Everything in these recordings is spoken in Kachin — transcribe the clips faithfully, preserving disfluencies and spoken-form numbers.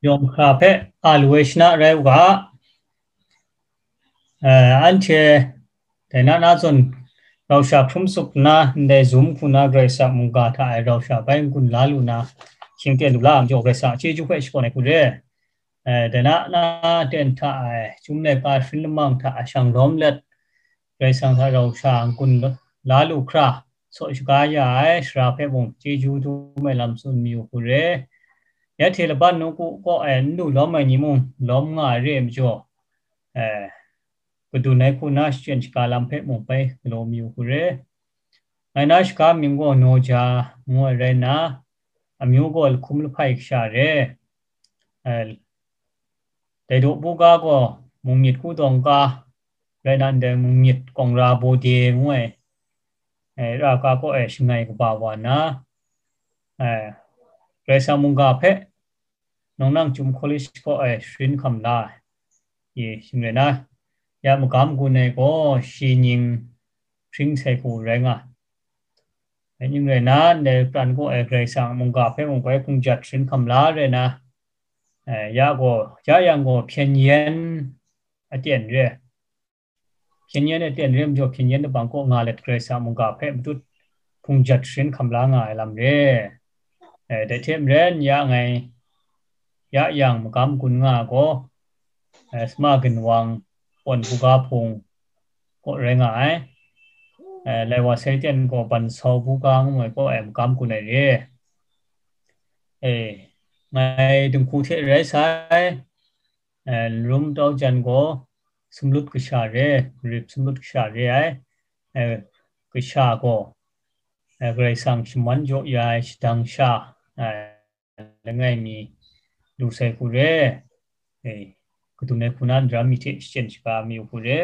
Yawng hkra hpe a lu ai shana rai u ga, eh, anhte dai na na zawn rau sha hkrum suk nna, ndai zum hku na Karai Kasang mungga hta e rau sha bai n-gun la lu na, shingten lu la ai majaw, Karai Kasang a chyeju hpe shakawn ai hku re. Eh, dai na na ten hta e, chyum laika sharin lamang hta e, shang lawm let, Karai Kasang hta rau sha n-gun la lu hkra, saw shaga ya ai sara hpe mung chyeju dum ai lam tsun mayu hku re. Ya hte laban nawku kaw e n lu lawm ai ni mung lawm nga ai re ai majaw, eh, kadun ai hku na shachyen shaga lam hpe mung bai galaw mayu hku re. Ngai na shaga mying gaw Noja ngu ai rai nna, amyu gaw lahkum lahpai kasha re. Eh, Dai daw buga gaw mung myit hku dawng ga rai nna, ndai mung myit kawng ra bawde ngu ai, eh, ra ga kaw e shangai kaba wa nna, eh, Karai Kasang mungga hpe Nawng Nang Chyum College kaw e sharin hkam la ai, i shing rai na, ya magam gun ai gaw shi nying hpring sai hku rai nga ai. Ning rai na, ndai pran kaw e Karai Kasang mungga hpe mung bai hkung jat sharin hkam la rai na, eh, ya gaw, ya yang gaw hpyen yen aten re. Hpyen yen aten re majaw, hpyen yen dabang kaw nga let Karai Kasang mungga hpe matut hkung jat sharin hkam la nga ai lam re. Eh, dai hte maren ya ngai, ya yang magam gun nga ai gaw, eh, Sama Ginwang Pawn buga hpung kaw rai nga ai. Eh, lai wa sai ten gaw Bansau buga ngu ai kaw e magam gun ai re. Eh, ngai dinghku hte rai sai, eh, Nrum Tau Jan gaw sumlut kasha re, rip sumlut kasha re ai, eh, kasha gaw, eh, Karai Kasang shaman jaw ya ai shadang sha, eh, langai mi lu sai hku re, eh, kadun ai hku na nram mi hte shachyen shaga mayu hku re.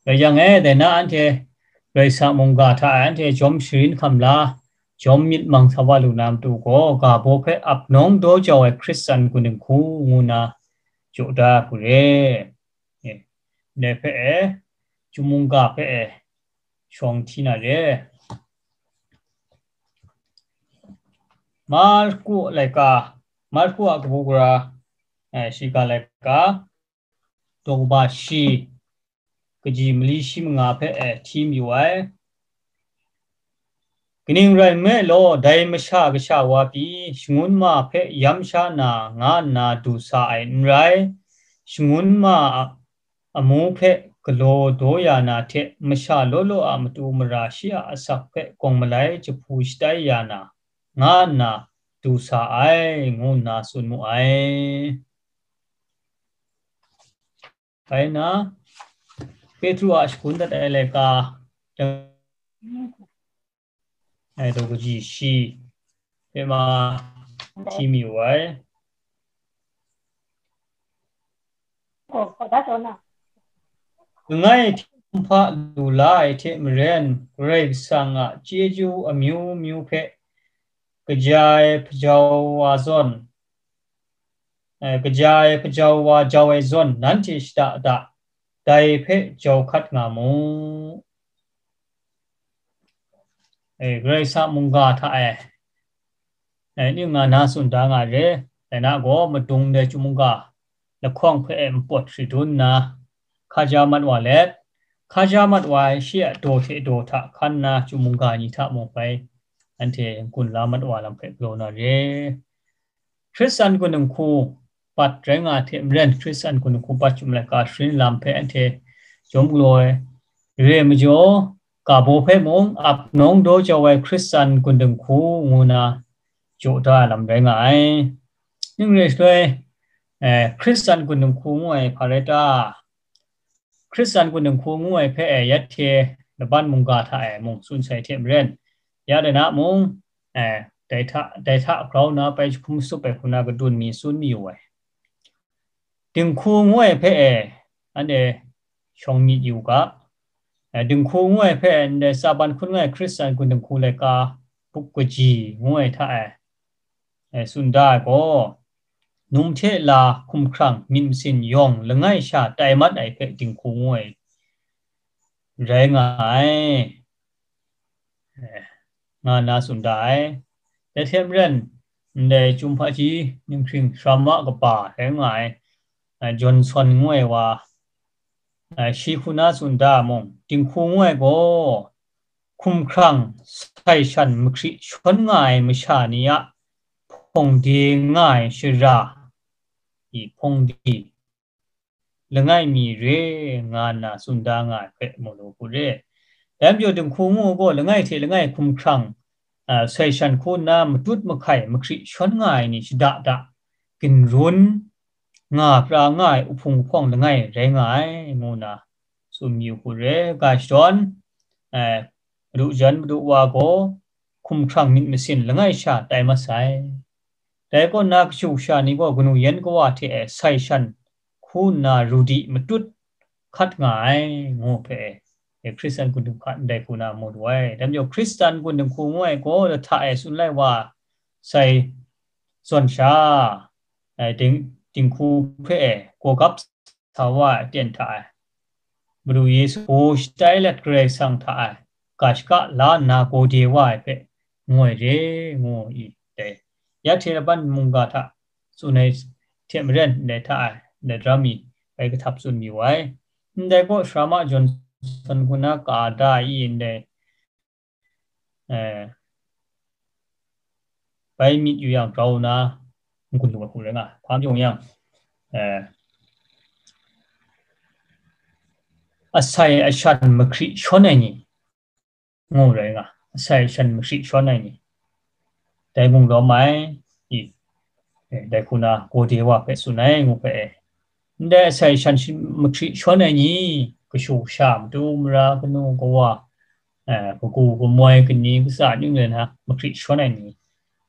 Rai yang e, dai na anhte Karai Kasang mungga hta e anhte jawm sharin hkam la, jawm myit mang sa wa lu na matu gaw, ga baw hpe ap nawng daw jau ai Hkristan gun dinghku ngu na jaw da hku re. Eh, ndai hpe e, Chyum mungga hpe e, shawng hti na re. Marku laika, Marku a kabu gara, eh, shiga laika, daw kaba shi, kaji mali shi manga hpe, eh, hti mayu ai. Kaning rai nme law, dai Masha Kasha wa pyi, shangun ma hpe yam sha na, nga nna du sa ai n rai, shangun ma a, amu hpe galaw daw ya na hte, masha law law a matu mara shi a asak hpe gawng malai jahpu shatai ya na, nga nna du sa ai, ngu nna tsun mu ai. Bai na, Petru a shagun dat ai laika, ai daw kaji shi, hpe ma hti mayu ai. Langai hte hpa lu la ai hte maren, Karai Kasang a chyeju amyu myu hpe kaja ai hpajau wa zawn, eh, kaja ai hpajau wa jau ai zawn, nanhte shada da, dai hpe jau hkat nga mu. Eh, Karai Kasang mungga hta e, eh, ning nga na tsun da nga re, dai na gaw madung dai Chyum mungga lahkawng hpe e npawt shadun nna, hkaja mat wa let, hkaja mat wa ai shi a daw hte daw hta hkan nna Chyum mungga ni hta mung bai, anhte n-gun la mat wa lam hpe galaw na re. Hkristan gun dinghku bat rai nga hte maren, Hkristan gun dinghku bat chyum laika sharin lam hpe anhte jawm galaw ai re ai majaw, ga baw hpe mung ap nawng daw jau ai Hkristan gun dinghku ngu na jaw da ai lam rai nga ai. Ning re shaloi, eh, Hkristan gun dinghku ngu ai hpa rai ta? Hkristan gun dinghku ngu ai hpe e, ya hte laban mungga hta e mung tsun sai hte maren, ya dai na mung, eh, dai hta, dai hta grau na bai jahkum tsup ai hku na kadun mi tsun mayu ai. Dinghku ngu ai hpe e, anhte shawng myit yu ga. Eh, dinghku ngu ai hpe e, ndai Tsaban hkun nga ai Hkristan gun dinghku laika buk kaji ngu ai hta e, eh, tsun da ai gaw, num hte la hkumhkrang myit masin yawng langai sha tai mat ai hpe dinghku ngu ai rai nga ai, eh, nga na tsun da ai. Dai hte maren, ndai Chyum Hpaji Ninghkring Sara Ma kaba rai nga ai, eh, Johnson ngu ai wa, eh, shi hku na tsun da mung, dinghku ngu ai gaw, hkumhkrang sai shan mahkri shawn nga ai masha ni a hpawng de nga ai shara, i hpawng de langai mi re nga nna tsun da nga ai hpe mu lu hku re. Dai majaw dinghku ngu gaw langai hte langai hkumhkrang, a, sai shan hku nna matut mahkai mahkri shawn nga ai ni shada da ginrun nga pra nga ai uhpung uhpawng langai rai nga ai, ngu nna tsun mayu hku re. Ga shadawn, eh, madu jan madu wa gaw hkumhkrang myit masin langai sha tai mat sai. Dai kaw na kashu kasha ni gaw kanu yan kawa hte e sai shan hku nna ru di matut hkat nga ai, ngu hpe e, Hkristan kun dinghku hta ndai hku na mu lu ai. Dai majaw Hkristan kun dinghku ngu ai gaw lahta e tsun lai wa sai zawn sha, e, ding-, dinghku hpe e gawgap sa wa ai aten hta e, Madu Yesu gaw shatai let Karai Kasang hta e ga shaka la nna gaw de wa ai hpe ngu ai re, ngu i dai. Ya hte laban mungga hta tsun ai hte maren, ndai hta e, ndai daram mi bai kahtap tsun mayu ai. Ndai gaw Sara Ma Johnson hku na ka da i ndai, eh, bai myit yu yang grau nna n-gun lu ai hku rai nga ai. Hpa majaw yang, eh, asai ashan mahkri shawn ai ni ngu rai nga, asai ashan mahkri shawn ai ni, dai mung lawm ai, i, eh, dai hku na gaw de wa hpe tsun ai, ngu hpe, ndai asai shan shi-, mahkri shawn ai ni, kashu kasha, matu mara, kanu kawa, eh, kagu kamoi, kani katsa ning rai nna mahkri shawn ai ni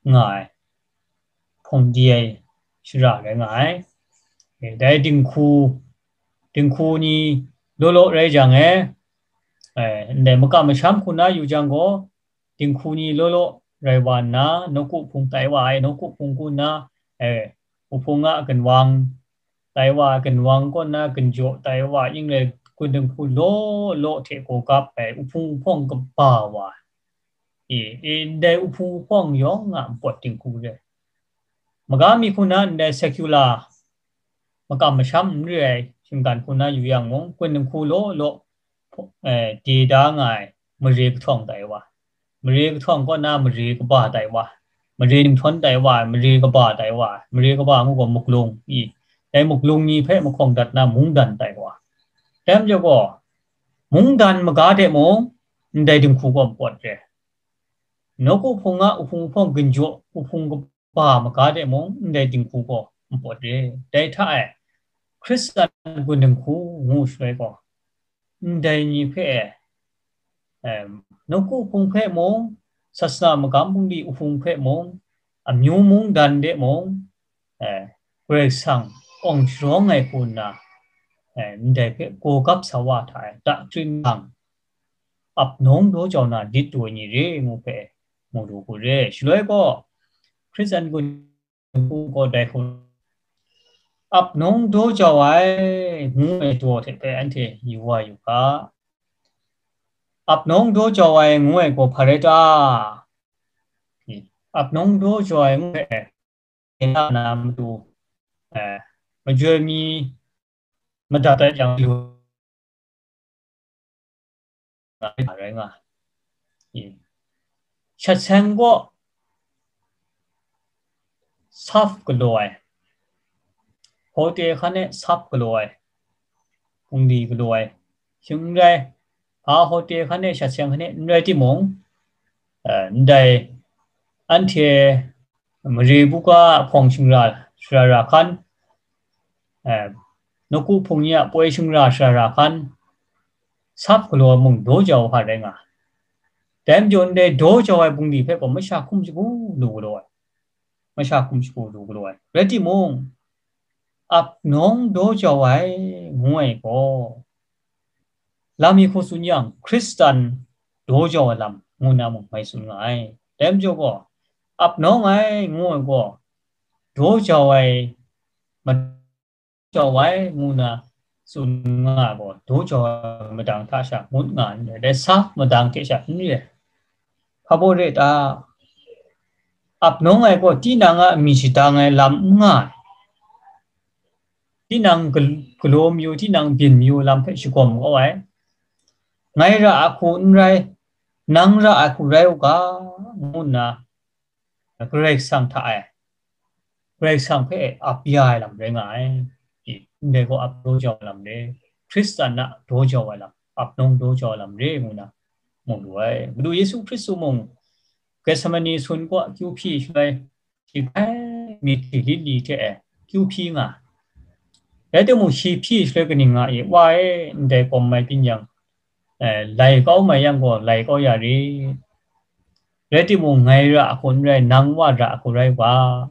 nga ai, hpawng de ai shara rai nga ai. Eh, dai dinghku, dinghku ni law law rai jang e, eh, ndai makam masham hku na yu jang gaw, dinghku ni law law rai wa nna, nawku hpung tai wa ai, nawku hpung hku nna, eh, uhpung a ginwang tai wa, ginwang kaw nna ginjaw tai wa, ning rai kun dinghku law law hte gaw gap ai, uhpung uhpawng kaba wa, e, e, ndai uhpung uhpawng yawng a npawt dinghku re. Maga mi hku na ndai secular makam masham n re ai shinggan hku na yu yang mung, kun dinghku law law, eh, de da nga ai mare kahtawng tai wa, mare kahtawng kaw na mare kaba tai wa, mare ninghtawn tai wa, mare kaba tai wa, mare kaba ngu gaw muklung i, dai muklung ni hpe mahkawng dat na mungdan tai wa. Dai majaw gaw, mungdan maga de mung, ndai dinghku gaw npawt re. Nawku hpung a uhpung uhpawng ginjaw, uhpung kaba maga de mung, ndai dinghku gaw npawt re. Dai hta e, Hkristan kun dinghku ngu shaloi gaw, ndai ni hpe e, em, nawku hpung hpe mung, sasana magam bungli uhpung hpe mung, amyu mungdan de mung, eh, Karai Kasang awng sharawng ai hku nna, eh, ndai hpe gaw gap sa wa hta e, dakring hkang, ap nawng daw jau na lit lu ai ni re ngu hpe mu lu hku re. Shaloi gaw, Hkristan kun dinghku gaw dai hku, ap nawng daw jau ai ngu ai daw hte hpe anhte yu wa yu ga. Ap nawng daw jau ai ngu ai gaw hpa rai ta? Ap nawng daw jau ai ngu ai, na matu, eh, majoi mi madat ai yang lu rai nga. Shat seng gaw sap galaw ai, hote hkan e sap galaw ai, bungli galaw ai, shing n rai, hpa hote hkan e shat seng hkan e n rai timung, eh, ndai anhte mare buga hpawng shingra shara ra hkan, eh, nawku hpung ni a poi shingra shara ra hkan, sap galaw ai mung daw jau hpa rai nga. Dai majaw ndai daw jau ai bungli hpe gaw masha hkum shagu lu galaw ai, masha hkum shagu lu galaw ai. Rai timung, ap nawng daw jau ai ngu ai gaw, lam mi hku tsun yang, Hkristan daw jau ai lam ngu na mung mai tsun nga ai. Dai majaw gaw, ap nawng ai ngu ai gaw, daw jau ai, ma-, jau ai ngu na tsun nga ai gaw, daw jau ai madang hta sha ngut nga n rai, dai sa madang hte sha n re ai. Hpa baw re ta? ap nawng ai gaw tinang a myit shadang ai lam n nga ai. Tinang gal-, galaw mayu, tinang byin mayu lam hpe shagawm kau ai. Ngai ra a hku n rai, nang ra a hku rai u ga, ngu nna Karai Kasang hta e, Karai Kasang hpe ap ya ai lam rai nga ai. I, ndai gaw ap daw jau ai lam re, Hkristan a daw jau ai lam, ap nawng daw jau ai lam re, ngu na mu lu ai. Madu Yesu Hkristu mung Getsemani sun kaw akyu hpyi shaloi, shi grai myit hti lit li hte e akyu hpyi nga. Rai timung, shi hpyi shaloi kaning nga i, Wa e, ndai kawm mai byin yang, eh, lai kau mai yang gaw, lai kau ya rit. Rai timung, ngai ra a hku n rai, nang wa ra a hku rai u ga.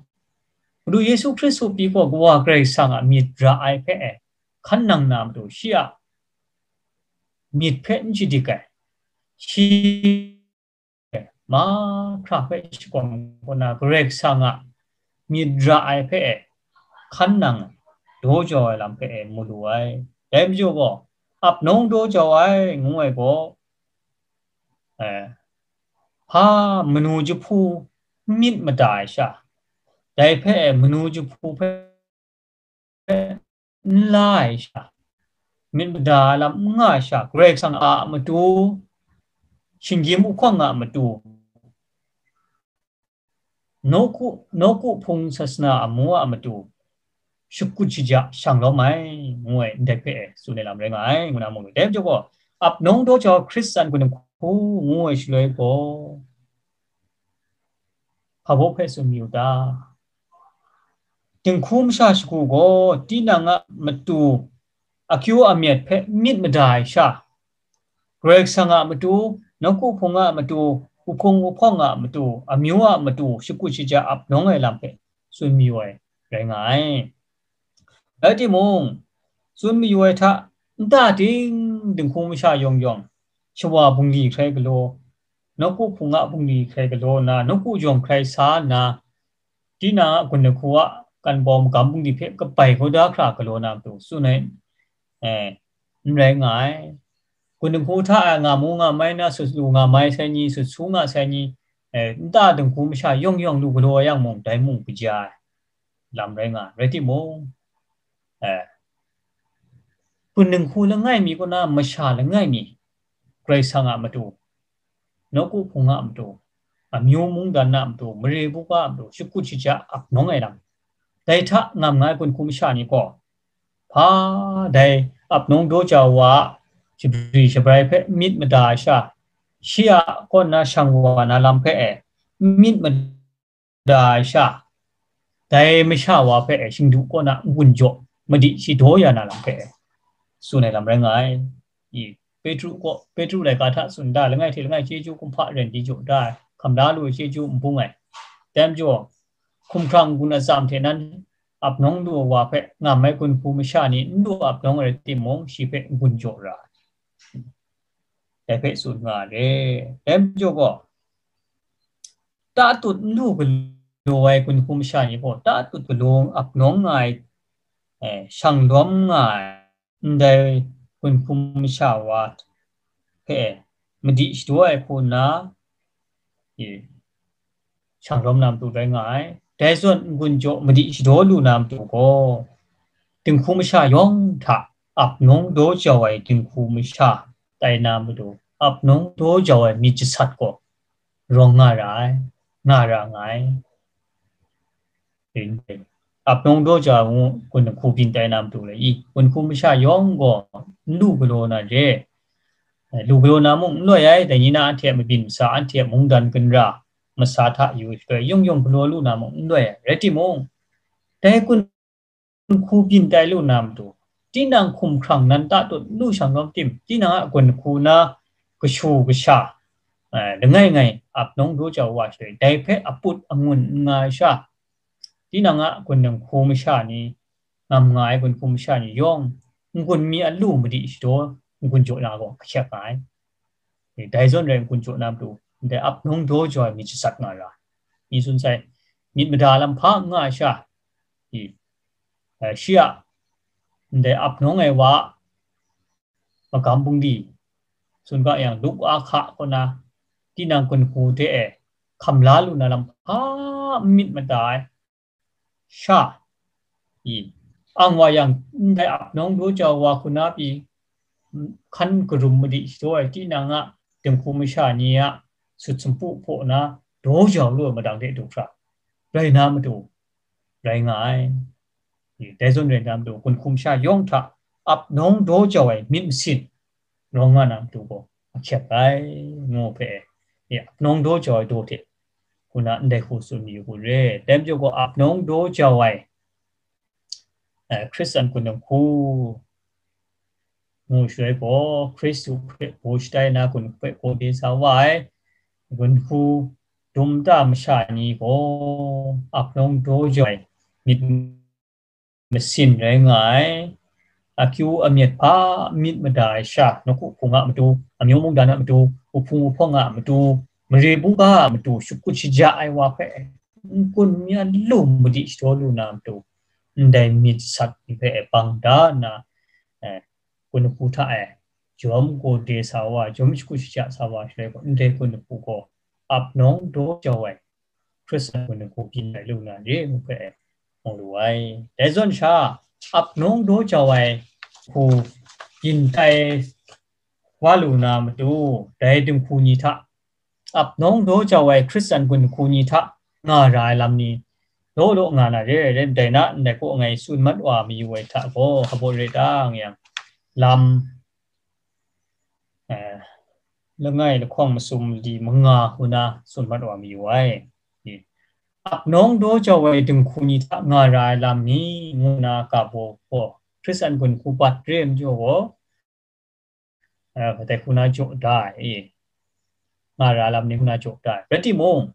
Madu Yesu Hkristu pyi gaw, Kawa Karai Kasang a myit ra ai hpe e hkan nang na matu, shi a myit hpe n shadik ai. Shi mahkra hpe shagawm kau na, Karai Kasang a myit ra ai hpe e hkan nang daw jau ai lam hpe e mu lu ai. Dai majaw gaw, ap nawng daw jau ai ngu ai gaw, eh, hpa manu jahpu n myit mada ai sha, dai hpe e manu jahpu hpe n la ai sha, myit mada ai lam n nga ai sha, Karai Kasang a matu, shinggyim uhkawng a matu, nawku, nawku hpung sasana amu a matu, shakut shaja shang lawm ai, ngu ai ndai hpe e tsun ai lam rai nga ai, ngu na mu lu. Dai majaw gaw, ap nawng daw jau Hkristan kaning hku ngu ai shaloi gaw, hpa baw hpe tsun mi u ta? Dinghku masha shagu gaw tinang a matu akyu amyat hpe myit mada ai sha, Karai Kasang a matu, nawku hpung a matu, uhkung uhpawng a matu, amyu a matu, shakut shaja ap nawng ai lam hpe tsun mayu ai rai nga ai. Rai timung, tsun mayu ai hta, nta ting dinghku masha yawng yawng, shawa bungli hkrai galaw, nawku hpung a bungli hkrai galaw nna, nawku jawng hkrai sa nna, tinang a gun lahku a kan bawm magam bungli hpe kabai kau da hkra galaw na matu tsun ai, eh, n rai nga ai. Gun dinghku hta e nga mu nga mai na, sut lu nga mai sai ni, sut su nga sai ni, eh, nta dinghku masha yawng yawng lu galaw yang mung, dai mung kaja ai lam rai nga ai. Rai timung, eh, gun dinghku langai mi kaw na masha langai mi, Karai Kasang a matu, nawku hpung a matu, amyu mungdan a matu, mare buga a matu, shakut shaja ap nawng ai lam, dai hta ngam nga ai gun hku masha ni gaw, hpa dai ap nawng daw jau wa a shabri shabrai hpe myit mada ai sha, shi a kaw na shang wa na lam hpe e myit mada ai sha, dai masha wa hpe e shingdu kaw na n-gun jaw madi shi daw ya na lam hpe e tsun ai lam rai nga ai. I, Petru kaw, Petru laika hta tsun da, langai hte langai chyeju kumhpa ren di jaw da ai, hkam la lu ai chyeju n bung ai. Dai majaw, hkumhkrang n-gun atsam hte nan ap nawng lu ai wa hpe ngam ai gun hku masha ni n lu ap nawng ai rai timung, shi hpe n-gun jaw ra ai. Dai hpe tsun nga ai re. Dai majaw gaw, tatut n lu galaw ai gun hku masha ni gaw, tatut galaw ap nawng nga ai, eh, shang lawm nga ai, ndai gun hku masha wa hpe madi shadaw ai hku nna, e, shang lawm na matu rai nga ai. Dai zawn n-gun jaw madi shadaw lu na matu gaw, dinghku masha yawng hta ap nawng daw jau ai dinghku masha tai na matu, ap nawng daw jau ai myit jasat gaw rawng nga ra ai, nga ra nga ai. Ap nawng daw jau ai ngu gun dinghku byin tai na matu le i, gun hku masha yawng gaw n lu galaw na re. Lu galaw na mung n loi ai, dai ni na anhte a mabyin masa, anhte a mungdan ginra masa hta yu shaloi yawng yawng galaw lu na mung n loi ai. Rai timung, dai gun hku byin tai lu na matu, tinang hkumhkrang nan tatut n lu shang lawm tim, tinang a gun hku na kashu kasha, eh, langai ngai ap nawng daw jau wa shaloi, dai hpe aput angun n nga ai sha, tinang a gun dinghku masha ni, ngam nga ai gun hku masha ni yawng, n-gun mi a lu madi shadaw n-gun jaw na gaw kahkyak nga ai. E, dai zawn rai n-gun jaw na matu, ndai ap nawng daw jau ai myit jasat nga ra. Ni tsun sai, myit mada lam hpa n nga ai sha, e, eh, shi a ndai ap nawng ai wa a magam bungli, tsun ga yang, Luka hka kaw na, tinang gun hku hte e hkam la lu na lam hpa n myit mada ai sha, i, ang wa yang, ndai ap nawng daw jau wa hku na pyi, hkan karum madi shajaw ai tinang a dinghku masha ni a sut sumpu hpaw na daw jau lu ai madang de du hkra, rai na matu, rai nga ai. I, dai zawn rai na matu, gun hkum sha yawng hta ap nawng daw jau ai myit masin rawng nga na matu gaw ahkyep ai, ngu hpe, ya, ap nawng daw jau ai daw hte, hku na ndai hku tsun mayu hku re. Dai majaw gaw, ap nawng daw jau ai, eh, Hkristan gun dinghku ngu shaloi gaw, Hkristu hpe baw shatai na gun hpe gaw de sa wa ai, gun hku dum ta masha ni gaw, ap nawng daw jau ai myit masin rai nga ai, akyu amyat hpa myit mada ai sha, nawku hpung a matu, amyu mungdan a matu, uhpung uhpawng a matu, mare buga a matu, shakut shaja ai wa hpe, n-gun n-yan lu madi shajaw lu na matu, ndai myit sat ni hpe bang da nna, eh, gun hku hta e, jawm gaw de sa wa, jawm shakut shaja sa wa shaloi gaw, ndai gun hku gaw ap nawng daw jau ai Hkristan gun hku byin ai lu na re ngu hpe mu lu ai. Dai zawn sha, ap nawng daw jau ai hku byin tai wa lu na matu, dai dinghku ni hta, ap nawng daw jau ai Hkristan gun hku ni hta nga ra ai lam ni law law nga na re ai rai, dai na ndai kaw ngai tsun mat wa mayu ai hta gaw, hpa baw re ta nga yang, lam, eh, langai lahkawng masum di manga hku na tsun mat wa mayu ai. Ap nawng daw jau ai dinghku ni hta nga ra ai lam ni, ngu na ga baw gaw, Hkristan gun hku bat re ai majaw gaw, eh, kadai hku na jaw da ai, nga ra lam ni hku na jaw da ai. Rai timung,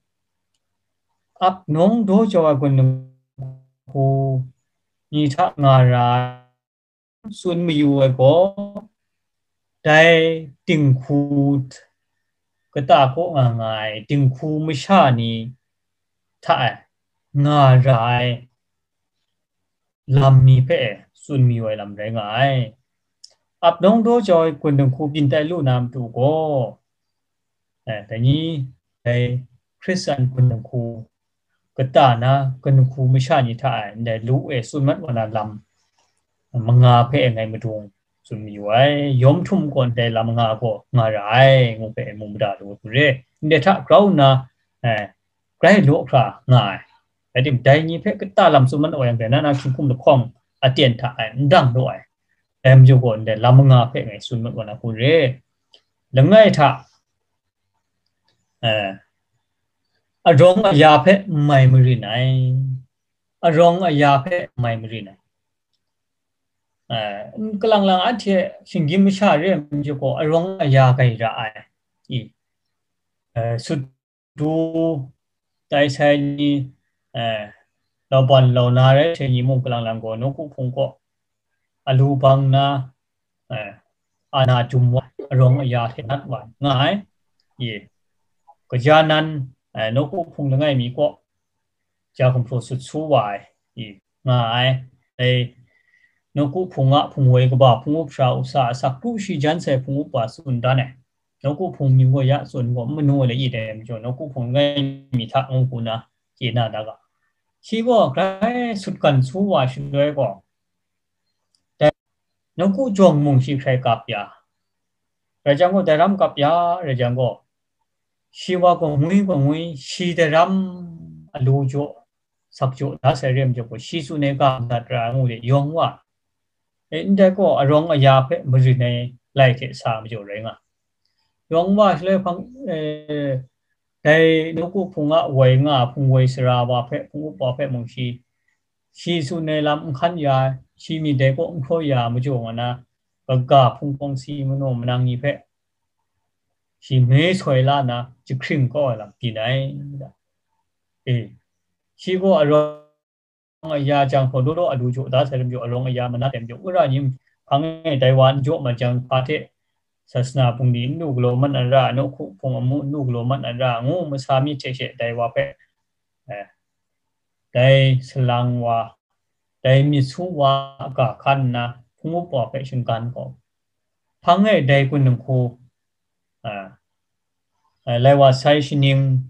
ap nawng daw jau ai gun dinghku ni hta nga ra ai tsun mayu ai gaw, dai dinghku kata kaw nga nga ai dinghku masha ni hta e nga ra ai lam mi hpe e tsun mayu ai lam rai nga ai. Ap nawng daw jau ai gun dinghku byin tai lu na matu gaw, eh, dai ni, dai Hkristan gun dinghku kata na, gun dinghku masha ni hta e ndai lu e tsun mat wa na lam manga hpe e ngai madung tsun mayu ai. Yawm htum gaw ndai lam manga gaw nga ra ai, ngu hpe e mu mada lu ai hku re. Ndai hta grau nna, eh, grai law hkra nga ai. Rai timung, dai ni hpe kata lam tsun mat wa yang, dai na na hkying hkum lahkawng aten hta e n dang law ai. Dai majaw gaw, ndai lam manga hpe ngai tsun mat wa na hku re. Langai hta, eh, arawng aya hpe n mai marin ai. Arawng aya hpe n mai marin ai. Eh, n kalang lang anhte shinggyim masha re ai majaw gaw, arawng aya gai ra ai. I, eh, sut du tai sai ni, eh, lauban launa rai hte ni mung kalang lang gaw, nawku hpung kaw alu bang na, eh, ana jum wa, arawng aya hte nat wa nga ai. Ye, kaja nan, eh, nawku hpung langai mi kaw ja gumhpraw sut su wa ai, i, nga ai. Dai nawku hpung a hpung woi kaba hpung up sara u sa, asak kru shi jan sai hpung up wa tsun dan ai. Nawku hpung mying gaw ya tsun gaw, n manu ai le i dai majaw, nawku hpung langai mi hta ngu hku na chye na da ga. Shi gaw grai sutgan su wa shaloi gaw, dai nawku jawng mung shi hkrai kap ya, rai jang gaw, dai ram kap ya, rai jang gaw, shi wa gaw ngwi gaw ngwi, shi dai ram alu jaw, sak jaw da sai re majaw gaw, shi tsun ai ga madat ra ai ngu de yawng wa. E, ndai gaw arawng aya hpe marin ai lai hte sa majaw rai nga. Yawng wa shaloi hpang, eh, dai nawku hpung a woi nga, hpung woi sara wa hpe, hpung up wa hpe mung shi, shi tsun ai lam n hkan ya, shi myit dai kaw n hkraw ya majaw nga na, kaga hpung kawng si manaw manang ni hpe shi me soi la na, jahkring kau ai lam byin ai. E, shi gaw arawng aya jang hpaw law law alu jaw da sai lam jaw, arawng aya manat ai majaw, wora ni hpang e dai wa n jaw mat jang, hpa hte sasana bungli n lu galaw mat na ra, nawku hpung amu n lu galaw mat na ra, ngu masa myit hte she dai wa hpe, eh, dai salang wa, dai myit su wa a ga hkan nna, hpung up wa hpe shinggan gaw, hpang e dai gun dinghku, ah, ah, lai wa sai shaning,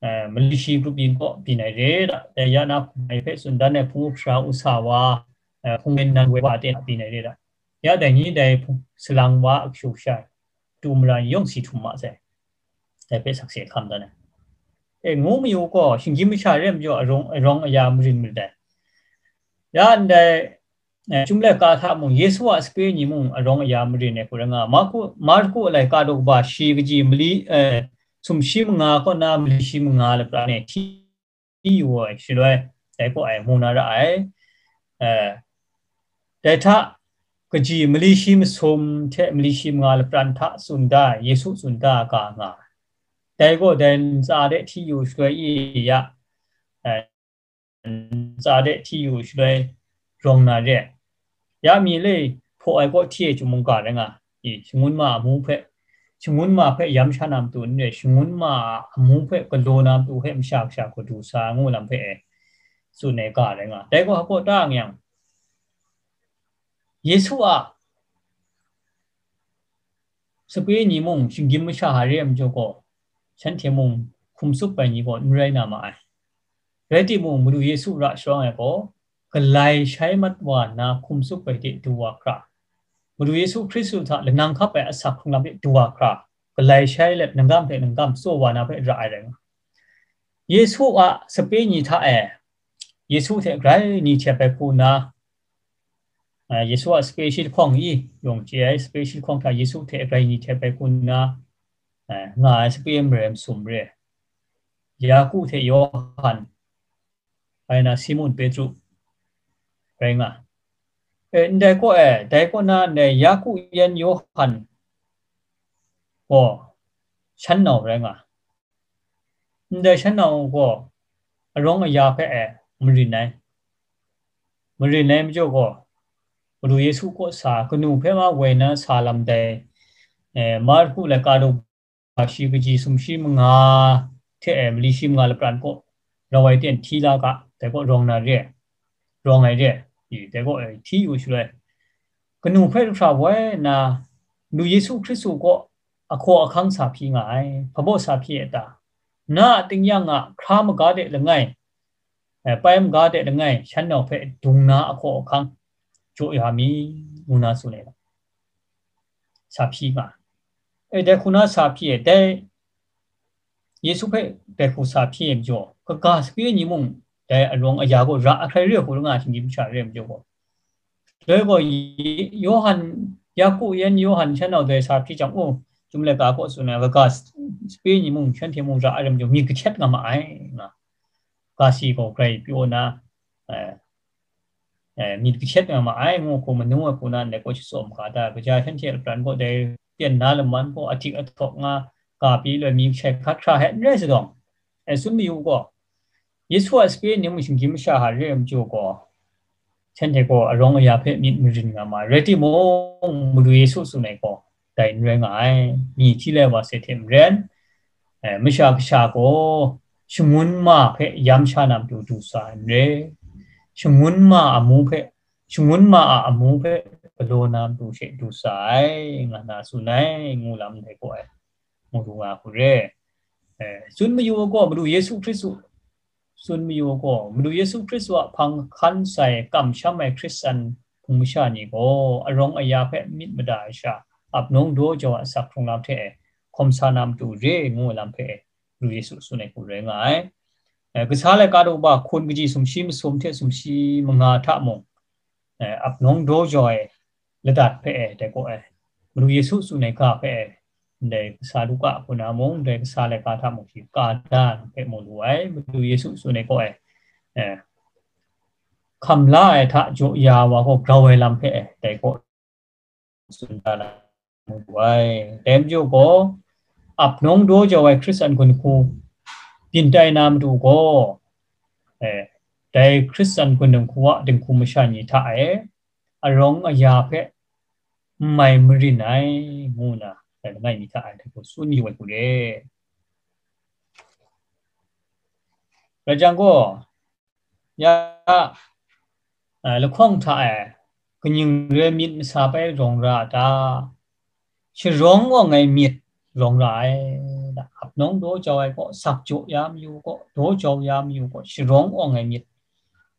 eh, mali shi grup yin kaw byin ai re da. Dai ya na hpung ai hpe tsun dan ai hpung up sara u sa wa, eh, hpung yen nan woi wa ten byin ai re da. Ya dai ni dai hpung salang wa a kashu sha ai, tu mara ni yawng si htum ma sai. Dai hpe sakse hkam dan ai. E, ngu mayu gaw, shinggyim masha re ai majaw arawng, arawng aya marin marit ai. Ya ndai, eh, Chyum Laika hta mung, Yesu a sape ni mung arawng aya marin ai hku rai nga. Marku, Marku laika daw kaba shi kaji mali, eh, sumshi manga kaw na mali shi manga lapran e hti yu ai shaloi, dai kaw ai mu na ra ai. Eh, dai hta kaji mali shi masum hte mali shi manga lapran hta tsun da, Yesu tsun da ga nga ai. Dai gaw dai ntsa de hti yu shaloi i ya, eh, ntsa de hti yu shaloi rawng na re ai. Ya mi le hpaw ai kaw hti e chyum mungga rai nga, i, shangun ma a amu hpe, shangun ma hpe yam sha na matu n re, shangun ma a amu hpe galaw na matu hpe masha kasha gaw du sa ngu lam hpe e tsun ai ga rai nga. Dai gaw hpa ta ang yang, Yesu a sape ni mung shinggyim masha hare ai majaw gaw, shanhte mung hkum tsup ai ni gaw n rai na ma ai. Rai timung, Madu Yesu ra sharawng ai gaw, galai shai mat wa nna hkum tsup ai de du wa hkra, Madu Yesu Hkristu hta lanang hkap ai asak hkrung lam de du wa hkra, galai shai let nangkam hte nangkam tsaw wa na hpe ra ai rai nga. Yesu a sape ni hta e, Yesu hte grai ni hte bai hku nna, ah, Yesu a sape shi lahkawng i, yawng chye ai sape shi lahkawng hta Yesu hte grai ni hte bai hku nna, ah, nga ai sape marai masum re. Yaku hte Yawhan, bai na Simun Petru rai nga. E, ndai kaw e, dai kaw na ndai Yaku yan Yawhan gaw shan nau rai nga. Ndai shan nau gaw arawng aya hpe e marin ai. Marin ai majaw gaw, Madu Yesu kaw sa, kanu hpe ma woi na sa lam dai, eh, Marku laika daw shi kaji sumshi manga hte e mali shi manga lapran kaw rau ai ten hti la ga, dai kaw rawng na re ai, rawng ai re ai, i, dai kaw, eh, hti yu shaloi, kanu hpe lahkra woi nna, Madu Yesu Hkristu kaw ahkaw ahkang sa hpyi nga ai, hpa baw sa hpyi ai ta? Na a tingnyang a hkra maga de langai, eh, pai maga de langai, shan nau hpe dung na ahkaw ahkang jaw ya mi, ngu na tsun ai. Sa hpyi nga. E, dai hku na sa hpyi e, dai Yesu hpe dai hku sa hpyi e majaw, kaga sape ni mung dai arawng aya gaw ra ahkrai re hku nga, shinggyim masha re ai majaw gaw. Dai gaw, Yawhan, Yaku yan Yawhan shan nau dai sa hpyi jang, u, Chyum Laika kaw tsun ai, kaga sape ni mung, shanhte mung ra ai rai majaw, myit kahtet nga ma ai, nga. Ga si gaw grai pyaw na, eh, eh, myit kahtet nga ma ai, ngu hku manu ai hku na ndai kaw shatsawm ga da, kaja shanhte lapran kaw dai pyen na laman gaw ahtik ahtawk nga, ga pyi loi mi kashai hkat hkra hte n rai sadawng, e, tsun mayu gaw, Yesu a sape ni mung shinggyim masha hare ai majaw gaw, shanhte gaw arawng aya hpe myit marin nga ma ai. Rai timung, Madu Yesu tsun ai gaw, dai n rai nga ai. Myi hti lai wa sai hte maren, eh, masha kasha gaw shangun ma hpe yam sha na matu du sa ai n rai. Shangun ma amu hpe, shangun ma a amu hpe galaw na matu she du sa ai, nga na tsun ai, ngu lam ndai gaw ai. Mu lu nga hku re. Eh, tsun mayu ai gaw, Madu Yesu Hkristu, tsun mayu ai gaw, Madu Yesu Hkristu a hpang hkan sai kamsham ai Hkristan hpung masha ni gaw, arawng aya hpe myit mada ai sha, ap nawng daw jau a asak hkrung lam hte e, hkawm sa na matu re ngu ai lam hpe e, Madu Yesu tsun ai hku rai nga ai. Eh, kasa laika daw ba hkun kaji sumshi masum hte sumshi manga hta mung, eh, ap nawng daw jau ai ladat hpe e, dai gaw e, Madu Yesu tsun ai ga hpe e, ndai kasa Luka hku na mung, ndai kasa laika hta mung shi ka da hpe mu lu ai, Madu Yesu tsun ai gaw e, eh, hkam la ai hta jaw ya wa gaw grau ai lam hpe e, dai gaw tsun da na mu lu ai. Dai majaw gaw, ap nawng daw jau ai Hkristan gun hku byin tai na matu gaw, eh, dai Hkristan gun dinghku a dinghku masha ni hta e, arawng aya hpe n mai marin ai, ngu na, dai langai mi hta e dai hku tsun yu ai hku re. Rai jang gaw, ya, a, lahkawng hta e, kaning re myit masa bai rawng ra a ta? Sharawng awng ai myit rawng ra ai, da, ap nawng daw jau ai kaw, sak jaw ya mayu kaw, daw jau ya mayu kaw, sharawng awng ai myit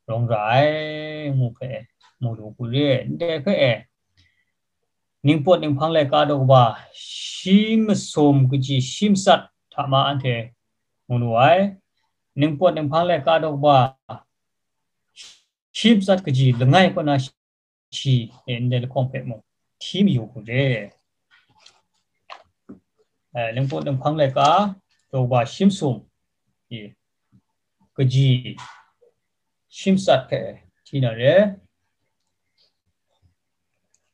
rawng ra ai, ngu hpe, mu lu hku re, ndai hpe e, Ningpawt Ninghpang laika daw kaba shi masum kaji shi matsat hta ma anhte mu lu ai. Ningpawt Ninghpang laika daw kaba shi matsat kaji langai kaw na shi, e, ndai lahkawng hpe mung hti mayu hku re. E, Ningpawt Ninghpang laika daw kaba shi masum, e, kaji shi matsat hpe hti na re.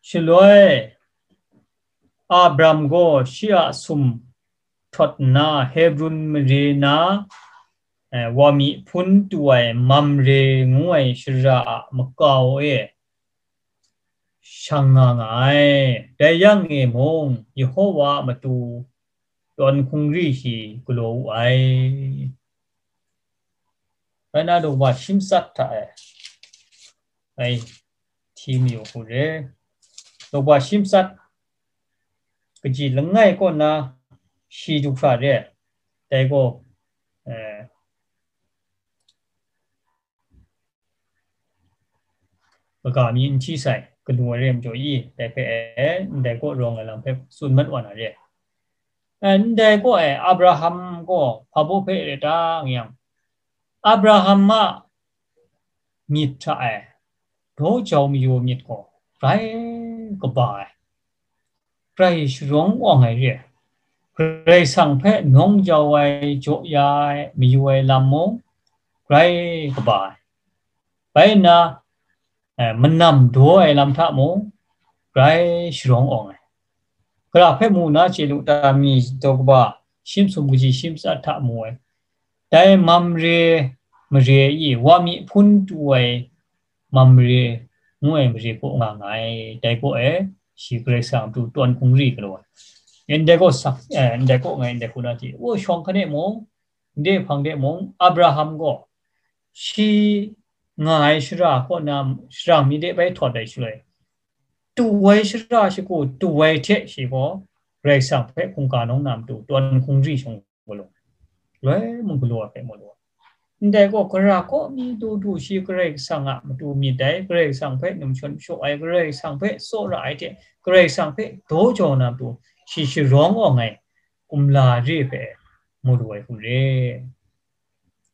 Shaloi, Abram gaw shi a sum htawt nna, Hebrun mare na, eh, wa mi hpun tu ai Mamre ngu ai shara a makau e shang nga nga ai. Dai yang e mung, Yehova a matu tawn hkungri shi galaw wu ai. Rai nna, daw kaba shi matsat hta e, ai, hti mayu hku re. Daw kaba shi matsat kaji langai kaw na shi du hkra re. Dai gaw, eh, kaga mi n hti sai, kanu ai re majaw i, dai hpe e, ndai kaw rawng ai lam hpe tsun mat wa na re. E, ndai kaw e, Abraham gaw hpa baw hpe re ta, ngu yang, Abraham a myit hta e daw jau mayu myit gaw grai kaba ai, grai sharawng awng ai re ai. Karai Kasang hpe nawng jau ai, jaw ya ai, mayu ai lam mung grai kaba ai. Bai nna, eh, manam daw ai lam hta mung grai sharawng awng ai. Gara hpe mu na chye lu ta, mi daw kaba shi masum kaji shi matsat hta mu ai. Dai Mamre mare i wa mi hpun tu ai Mamre ngu ai mare kaw nga nga ai. Dai kaw e shi Karai Kasang a matu tawn hkungri galaw ai. Ndai kaw sak, eh, ndai kaw ngai ndai hku na hte, o, shawng hkan e mung, ndai hpang de mung, Abraham gaw shi nga ai shara kaw na, shara mi de bai htawt ai shaloi, tu ai shara shagu tu ai hte shi gaw Karai Kasang hpe hkungga nawng na matu tawn hkungri shawng galaw, loi mung galaw ai hpe mu lu ai. Ndai gaw, gara kaw mi du du shi Karai Kasang a matu myit dai, Karai Kasang hpe namshawt mashaw ai, Karai Kasang hpe tsawra ai hte, Karai Kasang hpe daw jau na matu shi sharawng awng ai kumla re hpe mu lu ai hku re.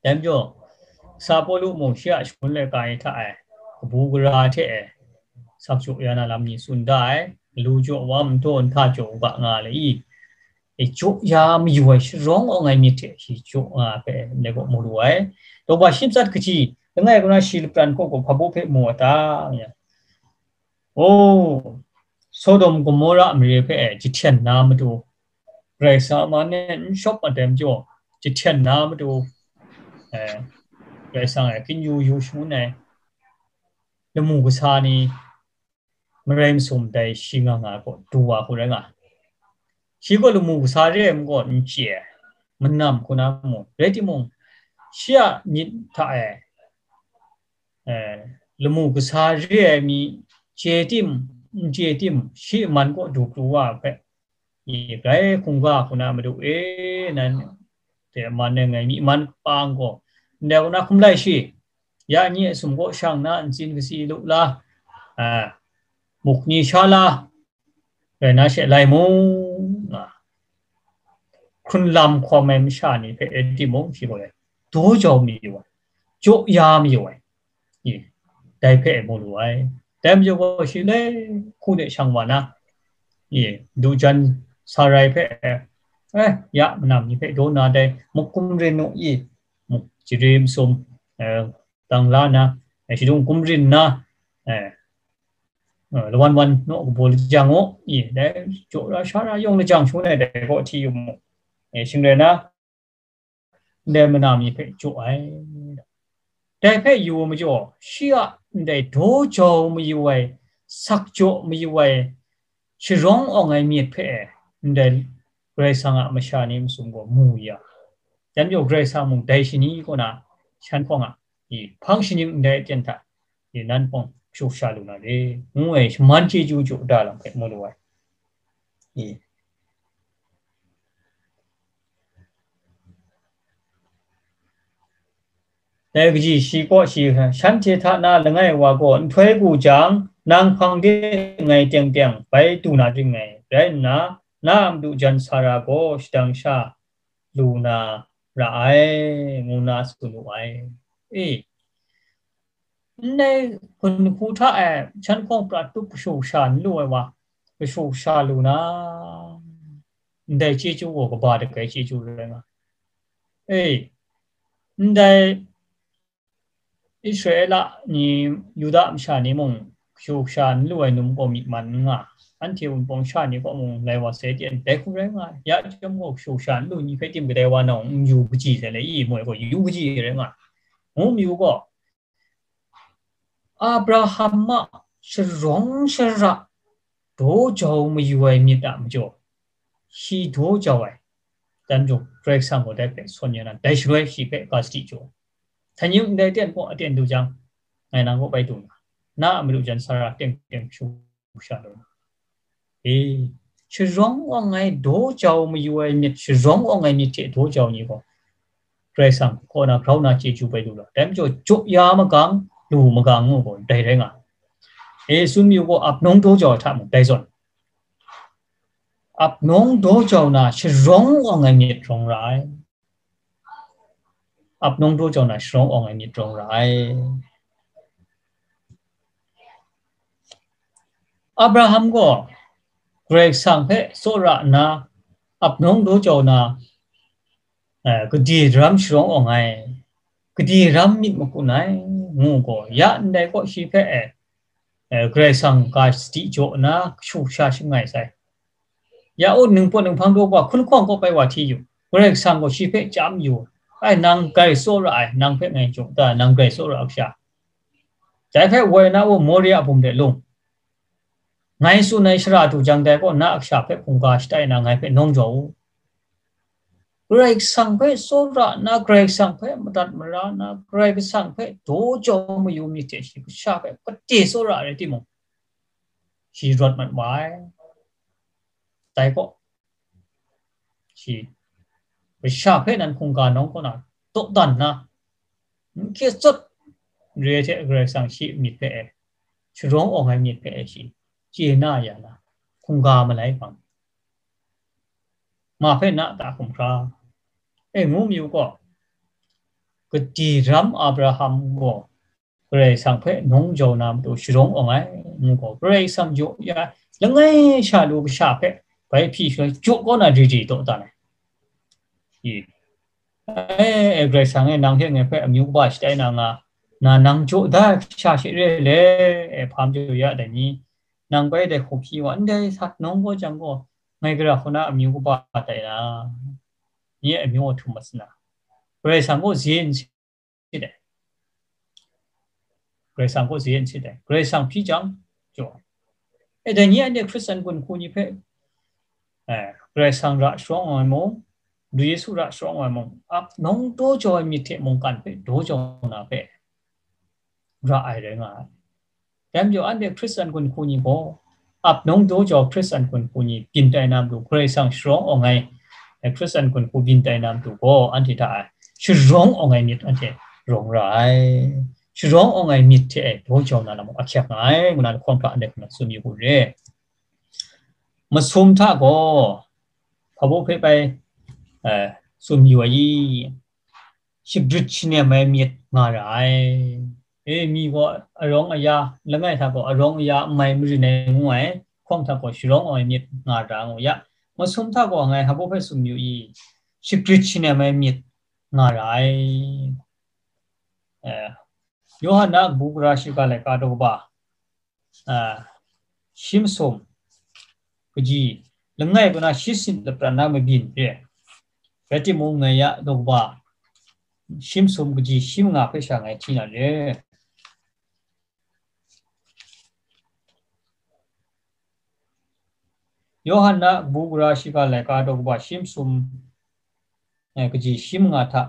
Dai majaw, Sa Pawlu mung shi a shangun laika ni hta e, kabu gara hte e, sak jaw ya na lam ni tsun da ai, galu jaw wa, madaw nta jaw u ga nga le i, e, jaw ya mayu ai, sharawng awng ai myit hte shi jaw nga hpe ndai kaw mu lu ai. Daw kaba shi matsat kaji langai kaw na shi lapran kaw gaw hpa baw hpe mu ai ta, nga yang, o, Sodom Gomora mare hpe e jahten na matu, Karai Kasang a man e n shawp ai dai majaw, jahten na matu, eh, Karai Kasang e akyu yu shangun ai lamu kasa ni marai masum dai shi nga nga ai gaw du wa hku rai nga ai. Shi gaw lamu kasa re ai majaw n chye ai, manam hku na mung, rai timung, shi a myit hta e, eh, lamu kasa re ai mi chye tim, n chye tim, shi a man kaw du pru wa ai hpe, i grai hkungga hku na madu e, nan hte man ai ngai myi man kaba gaw, ndai kaw na hkum lai shi, ya ni a sum kaw shang na ntsin kasi lu la, a, muk ni sha la, rai na she lai mung, a, hkrun lam hkawm ai masha ni hpe e timung, shi gaw lai, daw jau mayu ai, jaw ya mayu ai, i, dai hpe e mu lu ai. Dai majaw gaw shi le hku de shang wa na, i, du jan sa rai hpe, eh, ya manam ni hpe daw na dai muk kumrin nu i, muk jari masum, eh, dang la na, eh, shadung kumrin na, eh, eh, lawan wan naw kabaw lajang u, i, dai jaw ra sha ra yawng lajang shangun ai dai gaw hti yu mu, eh, shing rai na, ndai manam ni hpe jaw ai. Dai hpe yu ai majaw, shi a ndai daw jau mayu ai, sak jaw mayu ai, sharawng awng ai myit hpe ndai Karai Kasang a masha ni masum gaw mu ya, yan majaw Karai Kasang mung dai shani kaw na shan hkawng a, i, hpang shaning ndai aten hta, i, nan hpawng shut sha lu na re, ngu ai shaman chyeju jaw da lam hpe mu lu ai. I. Dai kaji shi kaw shi, shanhte hta na langai wa gaw nhtoi gu jang, nang hpang de ngai teng teng bai du na ring ngai, rai nna, na a madu jan sa ra gaw shadang sha lu na ra ai, ngu na tsun wu ai. E, ndai gun hku hta e, shan hkawng prat tup kashu kasha n lu ai wa, kashu kasha lu na, ndai chyeju gaw kaba dagai chyeju rai nga. E, ndai Israela ni, Yuda masha ni mung, kashu kasha n lu ai num gaw myi man n nga, anhte wunpawng sha ni kaw mung lai wa sai tyen, dai hku rai nga ai. Ya chyawm gaw kashu kasha n lu ni hpe tim kadai wa nawng n yu kaji sai le, i moi gaw yu kaji rai nga ai. Ngu mayu gaw, Abraham a sharawng shara daw jau mayu ai myit a majaw, shi daw jau ai, dan jau Karai Kasang gaw dai hpe sawn ya na, dai shaloi shi hpe ga sadi jaw. Hta nying ndai ten kaw aten du jang, ngai nang kaw bai du nga, na a madu jan sara teng teng shu sha lu na. E, sharawng awng ai daw jau mayu ai myit, sharawng awng ai myit hte daw jau ni gaw, Karai Kasang kaw na grau na chyeju bai lu la. Dai majaw, jaw ya magang, lu magang ngu gaw, dai rai nga. E, tsun mayu gaw, ap nawng daw jau ai hta mung, dai zawn. Ap nawng daw jau na sharawng awng ai myit rawng ra ai. Ap nawng daw jau na sharawng awng ai myit rawng ra ai. Abraham gaw Karai Kasang hpe tsawra nna, ap nawng daw jau na, eh, gade daram sharawng awng ai, gade daram myit makun ai, ngu gaw, ya ndai kaw shi hpe, eh, eh, Karai Kasang ga sadi jaw nna, kashu kasha shangai sai. Ya u, ningpawt ninghpang daw wa, hkun hkawng kaw bai wa hti yu. Karai Kasang gaw shi hpe chyam yu. Ai, nang grai tsawra ai, nang hpe ngai jaw da, nang grai tsawra a kasha. Dai hpe woi na u, Moria bum de lung. Ngai tsun ai shara du jang, dai kaw na a kasha hpe hkungga shatai na ngai hpe nawng jaw u. Karai Kasang hpe tsawra nna, Karai Kasang hpe madat mara nna, Karai Kasang hpe daw jau mayu myit hte shi kasha hpe gade tsawra ai rai timung, shi rawt mat wa ai. Dai gaw, shi kasha hpe nan hkungga nawng kaw na dawdan nna, n hkyet tsawt re ai hte Karai Kasang shi myit hpe e, sharawng awng ai myit hpe e shi chye na ya na, hkungga malai hpang, ma hpe na ta hkum hkra, e, ngu mayu gaw, gade daram Abraham gaw Karai Kasang hpe nawng jau na matu sharawng awng ai, ngu gaw, Karai Kasang jaw ya ai, langai sha lu kasha hpe bai hpyi shaloi jaw kaw na ri ri dawdan ai. I, e, e, Karai Kasang e, nang hte ngai hpe amyu kaba shatai na nga, na nang jaw da ai kasha she re le, e, hpa majaw ya dai ni, nang bai dai hku hpyi wa, ndai sat nawng gaw jang gaw, ngai gara hku na amyu kaba tai na, nye amyu a htum mat sa na, Karai Kasang gaw zen sit ai. Karai Kasang gaw zen sit ai. Karai Kasang hpyi jang, jaw ai. E, dai ni anhte Hkristan gun hku ni hpe, eh, Karai Kasang ra sharawng ai mung, Madu Yesu ra sharawng ai mung, ap nawng daw jau ai myit hte mungkan hpe daw jau na hpe ra ai rai nga ai. Dai majaw, anhte Hkristan gun hku ni gaw, ap nawng daw jau Hkristan gun hku ni byin tai na matu, Karai Kasang sharawng awng ai, eh, Hkristan gun hku byin tai na matu gaw, anhte hta e sharawng awng ai myit anhte rawng ra ai. Sharawng awng ai myit hte e daw jau na lam mung ahkyak nga ai, ngu na lahkawng hta anhte hpe tsun yu wu re. Masum hta gaw, hpa baw hpe bai, eh, tsun yu ai i, shagrit shanem ai myit nga ra ai. E, mi gaw arawng aya, langai hta gaw arawng aya n mai marin ai ngu ai, hkawng hta gaw sharawng ai myit nga ra ngu ya. Masum hta gaw ngai hpa baw hpe tsun yu i, shagrit shanem ai myit nga ra ai. Eh, Yawhan na kabu gara shiga laika daw kaba, ah, shi masum kaji langai kaw na shi sin lapran na mabyin re. Rai timung, ngai ya daw kaba shi masum kaji shi manga hpe sha ngai hti na re. Yawhan na kabu gara shiga laika daw kaba shi masum, eh, kaji shi manga hta,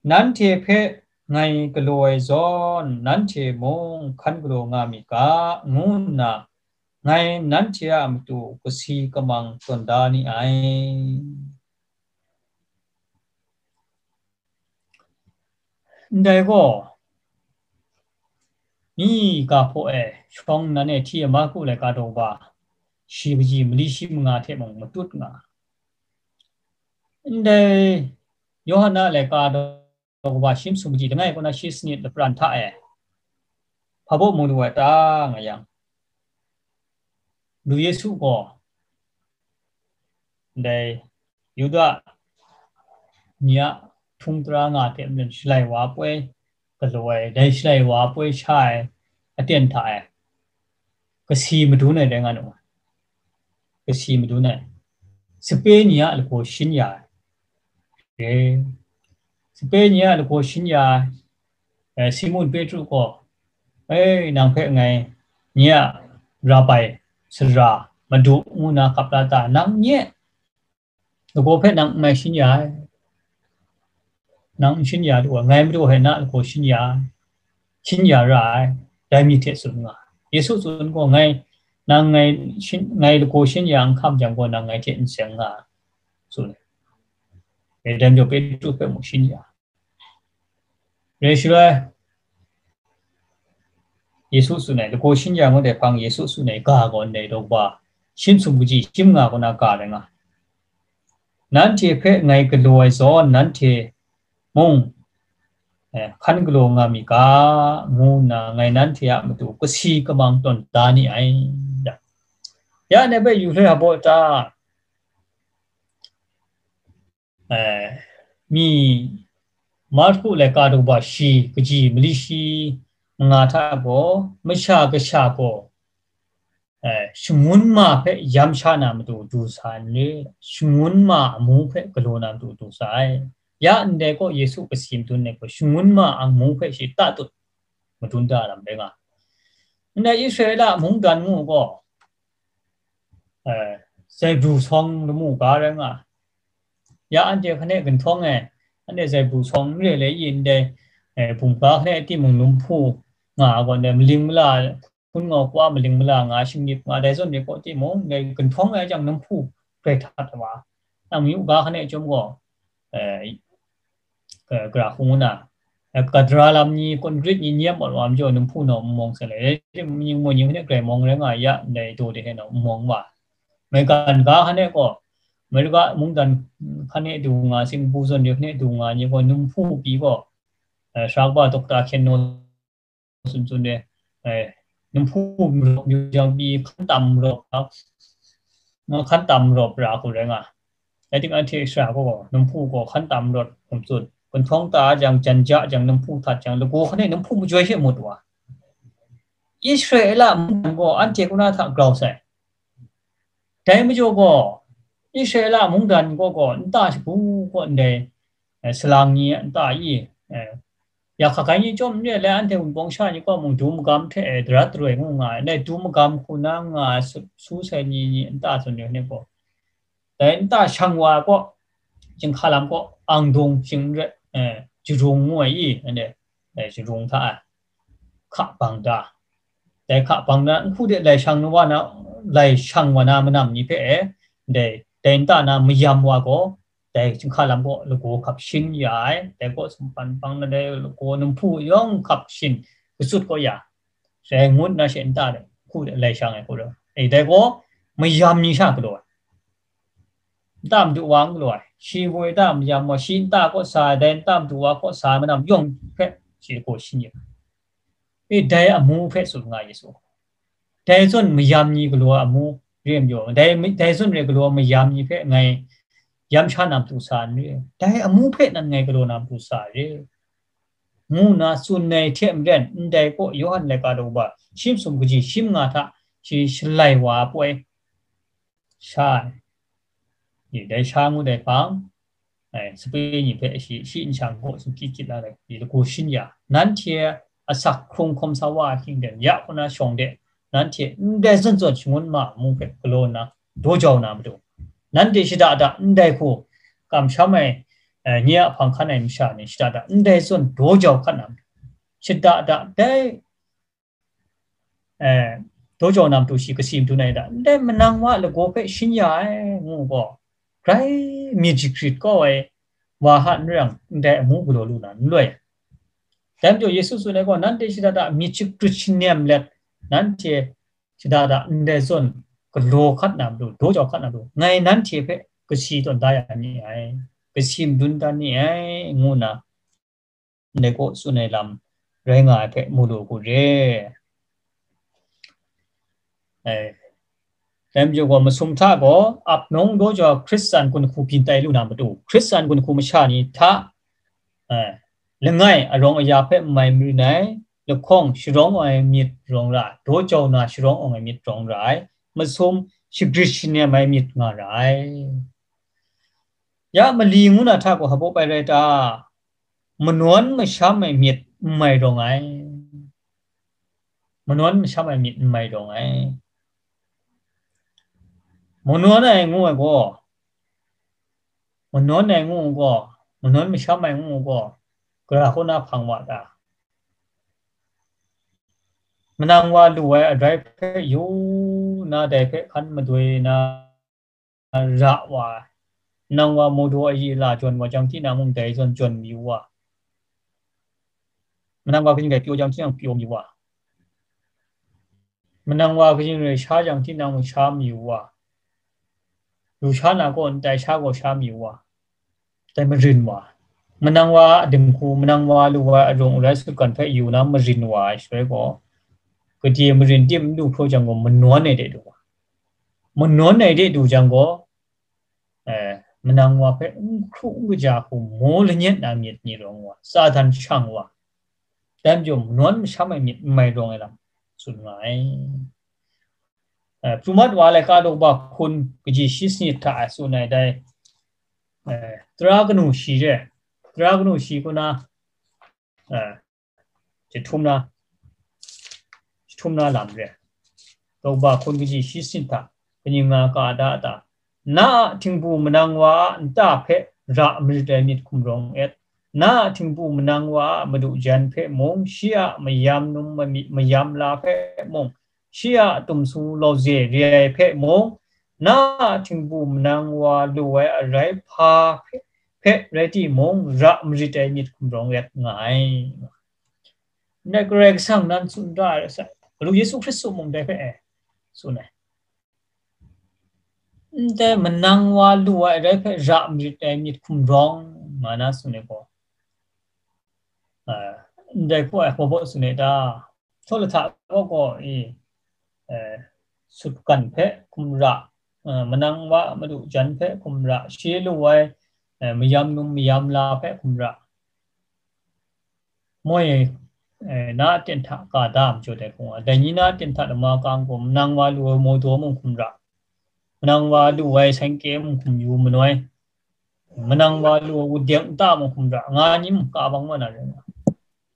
nanhte hpe ngai galaw ai zawn, nanhte mung hkan galaw nga myit ga, ngu nna, ngai nanhte a matu kasi kamang tawn da ni ai. Ndai gaw, mi ga hpaw e, shawng nnan e hti e Marku laika daw ba, shi kaji mali shi manga hte mung matut nga. Ndai Yawhan a laika daw ba shi masum kaji langai kaw na shi sanit lapran hta e, hpa baw mu lu ai ta nga yang, Lu Yesu gaw, ndai Yuda ni a htung tara nga hte maren shalai wa poi galaw ai, dai shalai wa poi sha ai aten hta e, kasi madun ai rai nga nu. Kasi madun ai. Sape ni a lagaw shin ya ai. E, sape ni a lagaw shin ya ai, Simun Petru gaw, "E, nang hpe ngai nye a Rabai, Sara, Madu ngu na hkap la ta, nang nye lagaw hpe nang n mai shin ya ai. Nang n shin ya du ai, ngai Madu hpe na lagaw shin ya ai, shin ya ra ai, dai myit hte tsun nga ai." Yesu tsun gaw, "Ngai, nang ngai shin, ngai lagaw shin ya n hkam jang gaw, nang ngai hte n seng nga ai," tsun ai. E, dai majaw Petru hpe mung shin ya ai. Rai shaloi, Yesu tsun ai, lagaw shin ya ngu dai hpang Yesu tsun ai ga gaw ndai daw ba, shi masum kaji shi manga kaw na ga rai nga. "Nanhte hpe ngai galaw ai zawn, nanhte mung, eh, hkan galaw nga mi ga," ngu nna ngai nanhte a matu kasi kamang tawn da ni ai. Ya, ya ndai hpe yu hloi hpa ta, eh, mi Marku laika daw ba shi kaji mali shi manga hta gaw, Masha Kasha gaw, eh, shangun ma hpe yam sha na matu du sa ai n re, shangun ma amu hpe galaw na matu du sa ai. Ya ndai gaw Yesu kasi madun ai gaw, shangun ma amu hpe shi tatut madun da lam rai nga. Ndai Israela mungdan ngu gaw, eh, zaibru sawng lamu ga rai nga. Ya anhte hkane ginhtawng e, anhte zaibru sawng n re le i ndai, eh, bumga hkane timung num hpu nga ai gaw, ndai maling mala, hpun ngau kaba maling mala nga, shingnip nga, dai zawn ni gaw timung, ndai ginhtawng e jang num hpu grai htat wa. Nang myu ga hkane chyawm gaw, eh, eh, gara hkung na, eh, gadra lam ni, konkrit ni nyem mat wa majaw, num hpu naw n mawng sai le, ning mung ning hte grai mawng rai nga ya, ndai daw de hte naw n mawng wa. Maigan ga hkane gaw, Amerika mungdan hkane du nga, singbu zawn de hkane du nga ni gaw, num hpu pyi gaw, eh, sara kaba dokta hkyen naw tsun tsun de, eh, num hpu marawp yu jang pyi hkan tam marawp, hkan tam marawp ra hku rai nga. Rai timung, anhte Israela gaw, num hpu gaw hkan tam marawp hkum tsun. Ginhtawng ta jang, jan ja jang, num hpu htat jang, lagaw hkane num hpu majoi she mut wa. Israela mungdan gaw anhte kaw na hta grau sai. Dai majaw gaw, Israela mungdan gaw gaw, nta shagu gaw ndai, eh, salang ni a nta i, eh, ya hkak ai ni chyawm n re ai, anhte Wunpawng sha ni kaw mung du magam hte, eh, darat daroi ngu nga ai. Ndai du magam hku na nga ai su, su sai ni, ni nta tsun yu ni gaw, dai nta shang wa gaw, jinghka lam gaw, angdung shing n rai, eh, jarung ngu ai i, anhte, eh, jarung hta ai, hka bang da. Dai hka bang da, nhku de lai shang wa na, lai shang wa na manam ni hpe, eh, dai, dai nta na mayam wa gaw, dai jinghka lam gaw lagaw hkap shin ya ai, dai gaw sumpan bang na dai lagaw num hpu yawng hkap shin, katsut gaw ya, rai ngut na she nta de, nhku de lai shang ai hku rau. Eh, dai gaw mayam ni sha galaw ai. Nta madu wa n galaw ai, shi woi nta mayam wa, shi nta kaw sa ai, dai nta madu wa kaw sa ai manam yawng hpe shi lagaw shin ya. E, dai amu hpe tsun nga Yesu. Dai zawn mayam ni galaw ai amu re majaw, dai, dai zawn re galaw ai mayam ni hpe ngai yam sha na matu sa n re, dai amu hpe nan ngai galaw na matu sa re, ngu nna tsun ai hte maren, ndai gaw Yawhan laika daw ba, shi masum kaji shi manga hta shi shalai wa ai poi sha ai. Dai sha ngu dai hpang, eh, sape ni hpe shi, shi nshang gaw tsun kyit kyit la ai, lagaw shin ya, nanhte asak hkrung hkawm sa wa ai hkying de, ya kaw na shawng de, nanhte ndai zawn zawn shangun ma amu hpe galaw nna daw jau na matu, nanhte shada da ndai hku kamsham ai, eh, nye a hpang hkan ai masha ni shada da ndai zawn daw jau hkat na matu, shada da dai, eh, daw jau na matu shi kasi madun ai da, ndai manang wa lagaw hpe shin ya ai ngu gaw, grai myit jagrit kau ai wa hta n rai yang, ndai amu galaw lu na n loi. Dai majaw Yesu tsun ai gaw, nanhte shada da myit shagrit shanem let, nanhte shada da ndai zawn galaw hkat na matu, daw jau hkat na matu, ngai nanhte hpe kasi tawn da ya ni ai, kasi madun da ni ai, ngu nna ndai kaw tsun ai lam rai nga ai hpe mu lu gu re. Dai majaw gaw, masum hta gaw ap nawng daw jau Hkristan gun hku byin tai lu na matu, Hkristan gun hku masha ni hta, langai arawng aya hpe n mai marin ai, lahkawng sharawng ai myit rawng ra ai, daw jau na sharawng awng ai myit rawng ra ai, masum shagrit shanem ai myit nga ra ai. Ya mali ngu na hta gaw hpa bai rai ta? Manawn masham ai myit n mai rawng ai. Manawn masham ai myit n mai rawng ai. Manawn ai ngu ai gaw, manawn ai ngu ai gaw, manawn masham ai ngu ai gaw, gara kaw na hpang wa ta? Manang wa lu ai arai hpe yu na, dai hpe hkan madoi na ra wa, manang wa mawdaw ayi la jawn wa jang tinang mung dai zawn jawn mayu wa, manang wa kaning rai pyaw jang tinang pyaw mayu wa, manang wa kaning rai sha jang tinang mung sha mayu wa, yu sha na gaw ndai sha gaw sha mayu wa, dai marin wa, manang wa a dinghku, manang wa lu wa arung arai sutgan hpe yu na marin wa ai shaloi gaw, gade marin tim n du hpraw jang gaw, manawn ai de du wa, manawn ai de du jang gaw, eh, manang wa hpe n hkru n kaja hku maw lanyet na myit ni rawng wa, Satan shang wa, dai majaw manawn masham ai myit n mai rawng ai lam tsun nga ai. Eh, Prumat wa laika daw ba hkun kaji shi sanit hta ai tsun ai dai, eh, tara kanu shi re, tara kanu shi kuna, eh, jahtum na, jahtum na lam re. Daw ba hkun kaji shi sanit hta, kaning nga ka da ta? Na a htingbu manang wa a nta hpe ra marit ai myit hkum rawng et. Na a htingbu manang wa a madu jan hpe mung, shi a mayam num mami-, mayam la hpe mung, shi a tumsu lawze re ai hpe mung, na a htingbu manang wa lu ai arai hpa hpe, hpe rai timung, ra marit ai myit hkum rawng ret nga ai. Ndai Karai Kasang nan tsun ra ai rai sa, galu Yesu Hkristu mung dai hpe e, tsun ai. Ndai manang wa lu ai arai hpe ra marit ai myit hkum rawng nga na tsun ai gaw, ah, ndai hku ai hpaw hpaw tsun ai ta? Htaw lahta gaw gaw i, eh, sutgan hpe hkum ra, eh, manang wa madu jan hpe hkum ra, shi lu ai, eh, mayam num mayam la hpe hkum ra. Moi, eh, na a ten hta ka da majaw dai hkung a, dai ni na a ten hta lama kang gaw, manang wa lu ai mawdaw mung hkum ra, manang wa lu ai sengke mung hkum yu manoi, manang wa lu ai wudek nta mung hkum ra, nga ni mung ka bang wa na rai nga.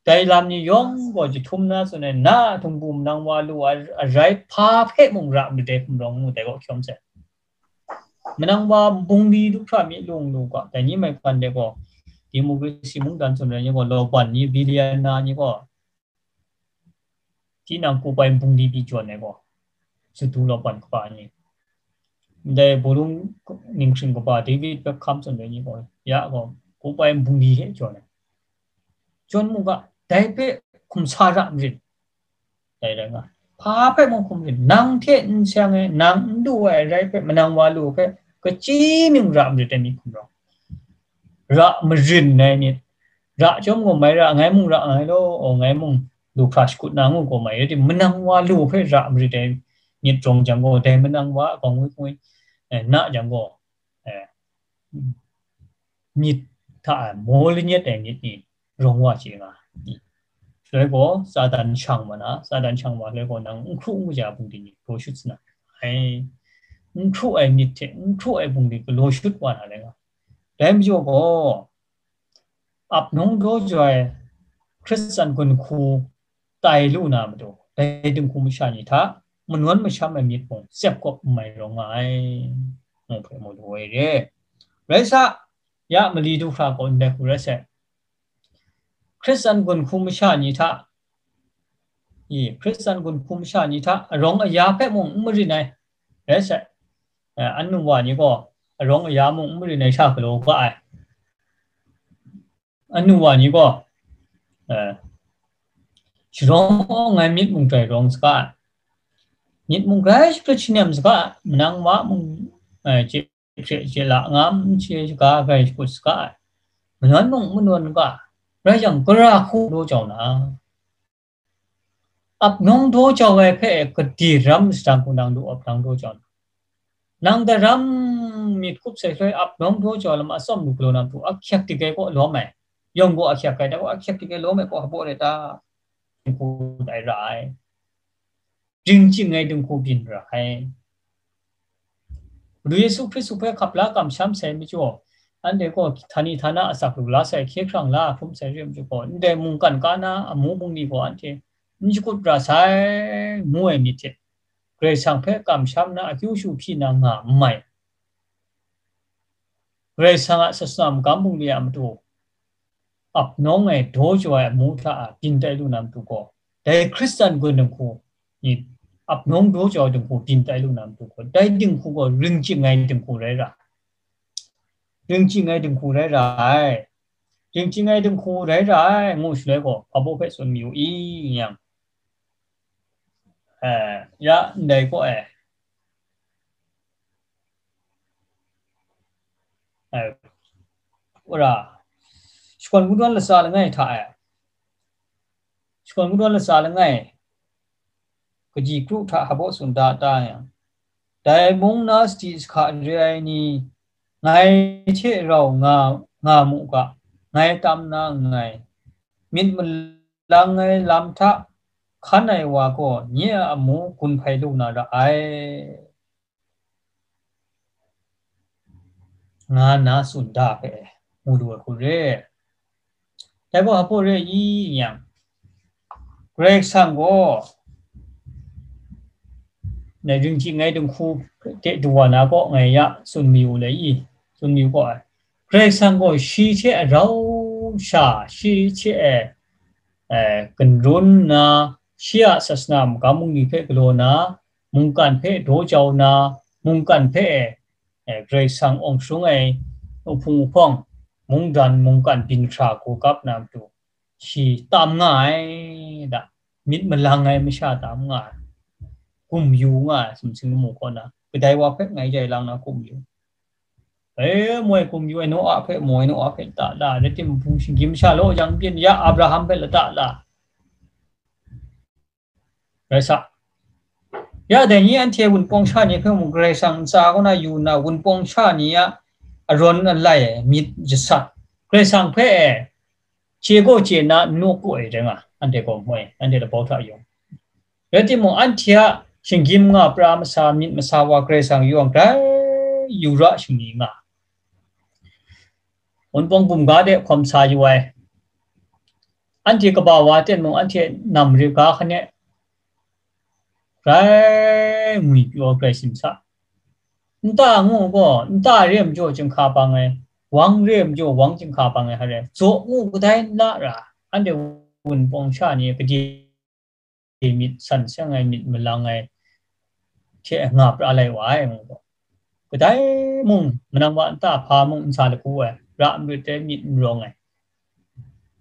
Dai lam ni yawng gaw jahtum na tsun ai, na a htingbu manang wa lu ai arai hpa hpe mung ra marit ai hkum rawng ngu dai gaw hkyawm sai. Manang wa bungli du hkra mi lung lu ga, dai ni maigan de gaw, democracy mungdan tsun ai ni gaw, lawban ni, billionaire ni gaw, tinang kup ai bungli pyi jawn ai gaw, sutdu lawban kaba ni, ndai bawlung ning hkring kaba David Beckham tsun ai ni gaw, ya gaw, kup ai bungli hte jawn ai. Jawn mu ga, dai hpe hkum sa ra marit. Dai rai nga, hpa hpe mung hkum rin, nang hte n seng ai, nang n du ai rai hpe, manang wa lu hpe, kachyi myit ra marit ai myit hkum rawng. Ra marin ai myit, ra chyawm gaw mai ra, ngai mung ra ngai law, o, ngai mung lu hkra shakut na ngu gaw mai, rai timung, manang wa lu hpe ra marit ai myit rawng jang gaw, dai manang wa a gaw ngwi ngwi, eh, na jang gaw, eh, myit hta e maw lanyet ai myit ni rawng wa chye nga ai. Shaloi gaw, Satan shang wa na, Satan shang wa shaloi gaw, nang n hkru n kaja bungli ni galaw shut sa na ai. N hkru ai myit hte n hkru ai bungli galaw shut wa na rai nga. Dai majaw gaw, ap nawng daw jau ai Hkristan gun hku tai lu na matu, dai dinghku masha ni hta manawn masham ai myit mung tsep kawp n mai rawng nga ai, ngu hpe mu lu ai re. Rai sa, ya mali du hkra gaw ndai hku rai sai. Hkristan gun hku masha ni hta, i, Hkristan gun hku masha ni hta arawng aya hpe mung n marin ai, rai sai. Eh, anu wa ni gaw arawng aya mung n marin ai sha galaw ga ai. Anu wa ni gaw, eh, Sharawng awng ai myit mung grai rawng saga ai. Myit mung grai shaprit shanem saga ai. Manang ma mung, eh, chye hpre chye la ngam, chye shaga grai shakut saga ai. Manawn mung manawn ga, rai yang, gara hku daw jau na, ap nawng daw jau ai hpe gade ram sadang hku nang lu ap nang daw jau na, nang daram myit hkup sai hloi ap nawng daw jau lam atsawm lu galaw na matu, ahkyak dik ai kaw lawm ai, yawng gaw ahkyak ai, dai gaw ahkyak dik ai lawm ai kaw hpaw rai ta? Dinghku dai ra ai. Ring ching ai dinghku byin ra ai. Madu Yesu Hkristu hpe hkap la kamsham sai majaw, anhte gaw htani htana asak lu la sai, hkye hkrang la hkrum sai re ai majaw gaw, ndai mungkan ka na amu bungli gaw anhte n shakut ra sai, ngu ai myit hte, Karai Kasang hpe kamsham na akyu shu hpyi na nga n mai. Karai Kasang a sasana magam bungli a matu ap nawng ai, daw jau ai amu hta a byin tai lu na matu gaw, dai Hkristan gun dinghku ni, ap nawng daw jau ai dinghku byin tai lu na matu gaw, dai dinghku gaw ring ching ai dinghku rai ra, ring ching ai dinghku rai ra ai. Ring ching ai dinghku rai ra ai, ngu shaloi gaw, hpa baw hpe tsun mayu i, yang, eh, ya ndai kaw e, eh, ora, shakawn kungdawn latsa langai hta e, shakawn kungdawn latsa langai, kaji kru hta hpa baw tsun da ta yang, dai mung na sadi sahka re ai ni, ngai hte rau nga, nga mu ga, ngai tam na nngai, myit malang ai lam hta hkan ai wa gaw nye a amu gun hpai lu na ra ai, nga nna tsun da hpe mu lu ai hku re. Dai gaw hpa baw re i yang, Karai Kasang gaw, ngai ring ching ai dinghku hte du wa na kaw ngai ya tsun mayu le i, tsun mayu kaw ai. Karai Kasang gaw shi hte a rau sha, shi hte e, eh, gunrun nna, shi a sasana magam bungli hpe galaw na, mungkan hpe daw jau na, mungkan hpe, eh, Karai Kasang awng sharung ai uhpung uhpawng, mungdan mungkan byin hkra hku kap na matu, shi tam nga ai, da, myit malang ai masha tam nga ai, gum yu nga ai, sumsing lamu kaw na, kadai wa hpe ngai jai lang na gum yu. E, moi gum yu ai, Noa hpe, moi Noa hpe lata la, rai timung, hpung shinggyim masha law jang byin, ya Abraham hpe lata la. Rai sa. Ya dai ni anhte wunpawng sha ni hpe mung Karai Kasang ntsa kaw na yu nna, wunpawng sha ni a arawn alai ai myit jasat, Karai Kasang hpe e, chye gaw chye nna, n naw kaw ai rai nga, anhte gaw moi, anhte labau hta yawng. Rai timung, anhte a shinggyim nga pra masa, myit masa wa Karai Kasang yawng grai yu ra shingni nga. Wunpawng bumga de hkawm sa yu ai. Anhte kaba wa ten mung, anhte nam re ga hkan e, grai ngwi pyaw, grai simsa. Nta ngu gaw, nta re ai majaw chyinghka bang ai, wang re ai majaw wang chyinghka bang ai hare, zaw ngu kadai n la ra, anhte wunpawng sha ni gade myit san seng ai, myit malang ai hte nga pra lai wa ai ngu gaw, kadai mung, manang wa nta hpa mung n sa lagu ai, ra n rit ai, myit n rawng ai.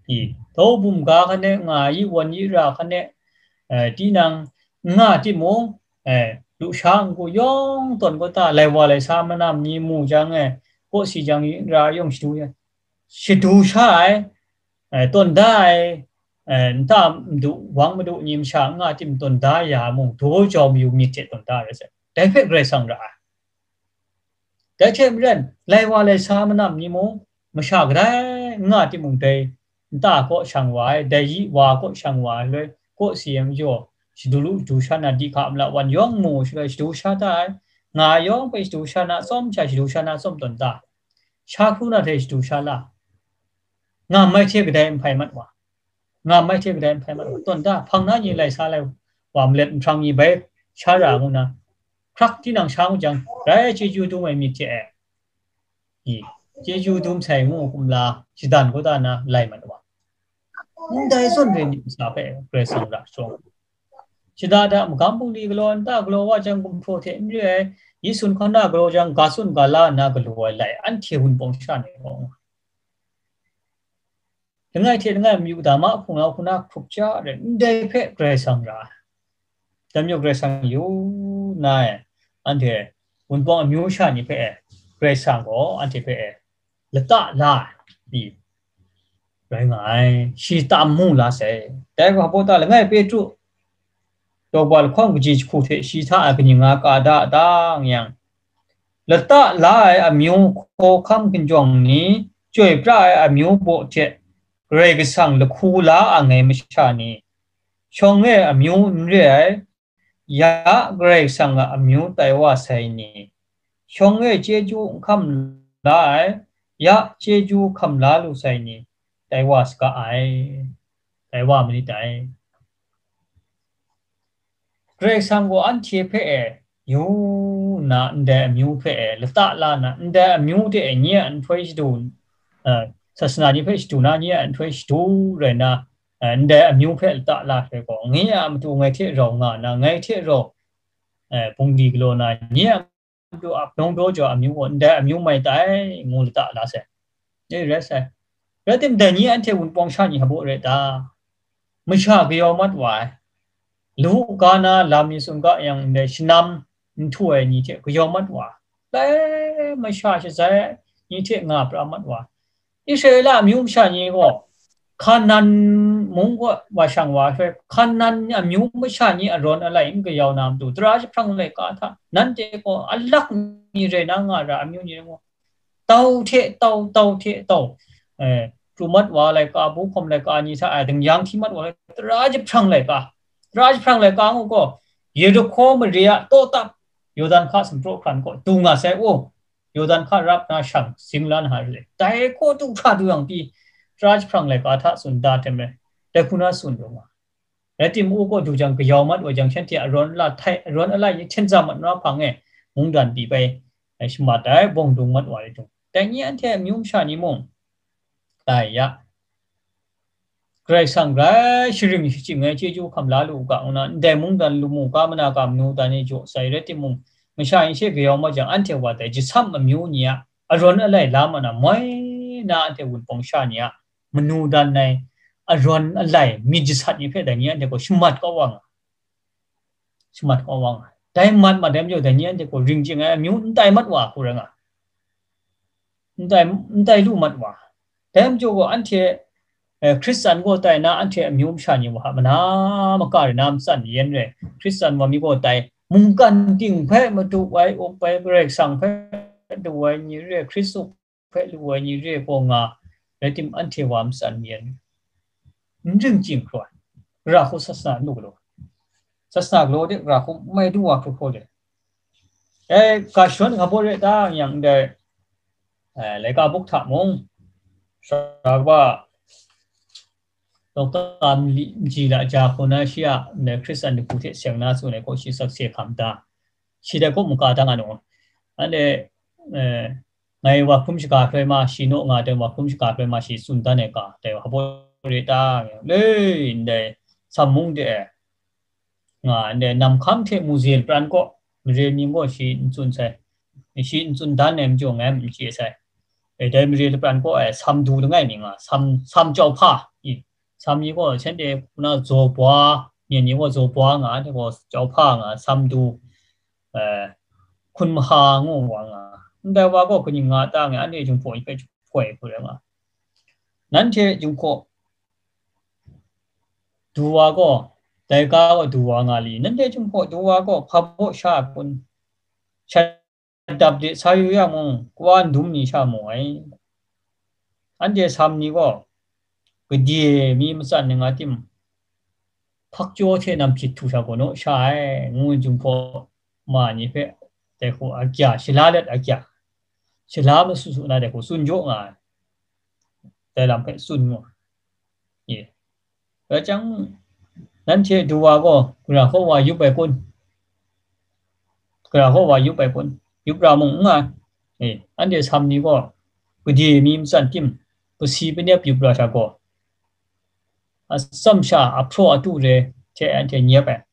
I, daw bum ga hkan e, nga yi wan yi ra hkan e, eh, tinang n nga timung, eh, lusha n-gu yawng tawn kau ta, lai wa lai sa manam ni mu jang e, kaw si jang yi ra yawng shadu, shadu sha ai, eh, tawn da ai, eh, nta madu, wang madu ni masha n nga tim tawn da ya mung, daw jau mayu myit hte tawn da ai rai sai. Dai hpe Karai Kasang ra ai. Dai hte maren, lai wa lai sa manam ni mung, masha kadai n nga timung, dai nta kaw shang wa ai, dai yi wa kaw shang wa ai, loi kaw si ai majaw, shadu lu shadu sha na, di hka mala wan yawng mu shaloi shadu sha da ai, nga yawng hpe shadu sha na tsawm sha, shadu sha na tsawm tawn da, sha hkru na hte shadu sha la, nga mai hte kadai n hpai mat wa, nga mai hte kadai n hpai mat wa, tawn da, hpang na ni lai sa lai wa, malet nhprang ni bai sha ra ngu na, hkrak tinang sha ngu jang, grai chyeju dum ai myit hte e, i, chyeju dum sai ngu kumla, shadan kau da na lai mat wa. Ndai zawn re myit masa hpe Karai Kasang ra shawng. Shada da magam bungli galaw, nta galaw wa jang, gumhpraw hte n re ai, yi sun hkauna galaw jang, ga tsun ga la nna galaw ai lai, anhte wunpawng sha ni gaw nga. langai hte langai amyu dama hpung na hku na hkrup ja ai, ndai hpe Karai Kasang ra ai. Dai majaw Karai Kasang yu na e, anhte Wunpawng amyu sha ni hpe e, Karai Kasang gaw anhte hpe e, lata la ai, rai nga ai, shi tam mu la sai. Dai gaw hpa ta langai Petru, daw ba lahkawng kaji jahku hte shi hta a kaning nga ka da dang yang, lata la ai amyu hkawhkam hkinjawng ni, chyoi pra ai amyu baw hte Karai Kasang lahku la a ngai masha ni, shawng e amyu n re ai, ya Karai Kasang a amyu tai wa sai ni, shawng e chyeju n hkam la ai, ya chyeju hkam la lu sai ni, tai wa saga ai, tai wa manit dai. Karai Kasang gaw anhte hpe e, yu nna ndai amyu hpe e, lata la nna ndai amyu hte e nye a nhtoi shadu, eh, sasana ni hpe shadu na, nye a nhtoi shadu rai nna, eh, ndai amyu hpe lata la hpe gaw, nye a matu ngai hte rau nga nna, ngai hte rau, eh, bungli galaw na, nye a matu ap nawng daw jau amyu gaw ndai amyu mai tai, ngu lata la sai. E, rai sai. Rai timung, dai ni anhte Wunpawng sha ni hpa baw rai ta? Masha kayau mat wa ai, lawu ga na lam mi tsun ga yang, ndai shanam n htu ai ni hte kayau mat wa ai, dai masha shazai ai ni hte nga pra mat wa ai. Israela amyu masha ni gaw, Hkanan mung gaw wa shang wa ai, Hkanan amyu masha ni arawn alai n kayau na matu, tara jahprang laika hta nanhte gaw alak mi rai na nga ra, amyu ni rai gaw, tau hte tau, tau hte tau, eh, pru mat wa laika, bu hkawm laika ni hta, eh, dingyang hti mat wa laika, tara jahprang laika, tara jahprang laika ngu gaw, Yerihko mare a tawtap, Yawdan hka sumpraw hkran gaw du nga sai, o, Yawdan hka rap na shang singlan hta re, dai hku du hkra du yang pyi, tara jahprang laika hta tsun da hte maren, dai hku na tsun ru nga. Rai timung, u gaw du jang kayau mat wa jang, shanhte arawn ala htai, arawn alai ni hten za mat na hpang e, mungdan pyi bai, eh, shamat ai, bawng dung mat wa ai dung. Dai ni anhte amyu masha ni mung, dai ya, Karai Kasang grai sharing shachying ai chyeju hkam la lu u ga, ngu na, ndai mungdan lamu ga, mana ga, manu dan e jaw sai rai timung, masha ni she kayau mat jang, anhte wa dai jasam amyu ni a arawn alai la ma na, moi na anhte Wunpawng sha ni a manu dan ai arawn alai myit jasat ni hpe dai ni anhte gaw shamat kau wa nga, shamat kau wa nga. Dai mat mat ai majaw, dai ni anhte gaw ring chying ai amyu n tai mat wa hku rai nga, n tai, n tai lu mat wa. Dai majaw gaw anhte, eh, Hkristan gaw tai na, anhte amyu masha ni wa hta mana maka rai na matsan yen re, Hkristan wa mi gaw tai, mungkan ting hpe madu ai, up ai, Karai Kasang hpe du ai ni re, Hkristu hpe lu ai ni re gaw nga, rai tim, anhte wa matsan yen, n ring chying hkru ai, gara hku sasana lu galaw, sasana galaw de, gara hku mai du wa hkru hkru de. E, ga shawn ga baw re ta yang dai, eh, laika buk hta mung, sara kaba, Dokta Mali Mji la ja hku na shi a, ndai Hkristan jahku hte seng na tsun ai gaw shi sakse hkam da, shi dai kaw mungga da nga nu. Anhte, eh, ngai wa hkrum shaga hkrai ma, shi naw nga dai wa hkrum shaga hkrai ma, shi tsun dan ai ga, dai wa hpa baw re ta, le, ndai Sam mung de, nga ndai Nam Hkam hte Muze lapran kaw, mare mying gaw shi n tsun sai, shi n tsun dan ai majaw ngai n chye sai. E, dai mare lapran kaw e, Sam du langai mi nga, Sam, Sam Chyau Hpa, i, Sam ni gaw shanhte hku na Zaw Bwa, myen ni gaw Zaw Bwa nga, anhte gaw Chyau Hpa nga, Sam du, eh, Hkun Maha ngu wa nga. Ndai wa gaw kaning nga ta ngai, anhte Jinghpaw ni hpe jahpoi hku rai nga. Nanhte Jinghpaw du wa gaw, dai ga gaw du wa nga li? Nanhte Jinghpaw du wa gaw, hpa baw sha kun? Shat dap de sa yu yang mung, kawa n dum ni sha mu ai. Anhte Sam ni gaw, gade mi matsan ni nga tim, hpakchyaw hte nam hkyit htu sha gaw naw sha ai, ngu Jinghpaw ma ni hpe, dai hku a kya, shala let a kya, shala masu su na dai hku tsun jaw nga ai. Dai lam hpe tsun mu ai. Ye. Rai jang, nanhte du wa gaw, gara kaw wa yup ai kun? Gara kaw wa yup ai kun? Yup ra mung n nga. E, anhte Sam ni gaw, gade mi matsan tim, kasi panep yup ra sha gaw, atsam sha, ahpraw atu re hte anhte nyep ai,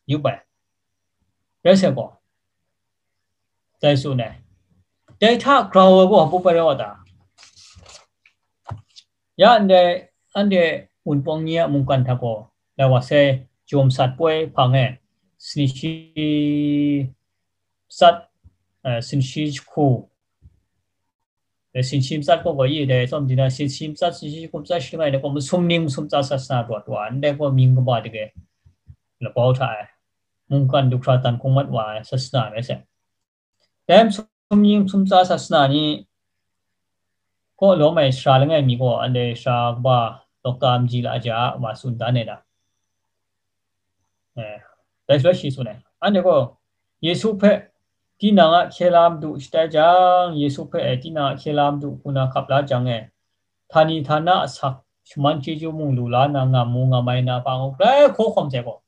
yup ai. Rai sai gaw, dai tsun ai. Dai hta grau ai gaw, hpa baw rai wa ta? Ya ndai anhte Wunpawng ni a mungkan hta gaw, lai wa sai, jawm sat poi hpang e, sinshi sat, eh, sinshi jahku, eh, sinshi matsat gaw gaw yi dai, tsawm di na, sinshi matsat, sinshi jahku matsat shi langai, dai gaw masum ning masum matsat sasana rawt wa, ndai gaw mying kaba dage, labau hta e, mungkan du hkra dan hkung mat wa ai sasana rai sai. Dai masum ning masum matsat sasana ni kaw lawm ai sara langai mi gaw, anhte sara kaba Dokta Mji la ja wa tsun dan ai da. Eh, dai shaloi shi tsun ai. Anhte gaw Yesu hpe tinang a hkye la madu shatai jang, Yesu hpe tinang a hkye la madu hku na hkap la jang e, htani htana asak, shaman chyeju mung lu la na, nga mu nga mai na, hpa ngu grai hkaw hkawm sai gaw,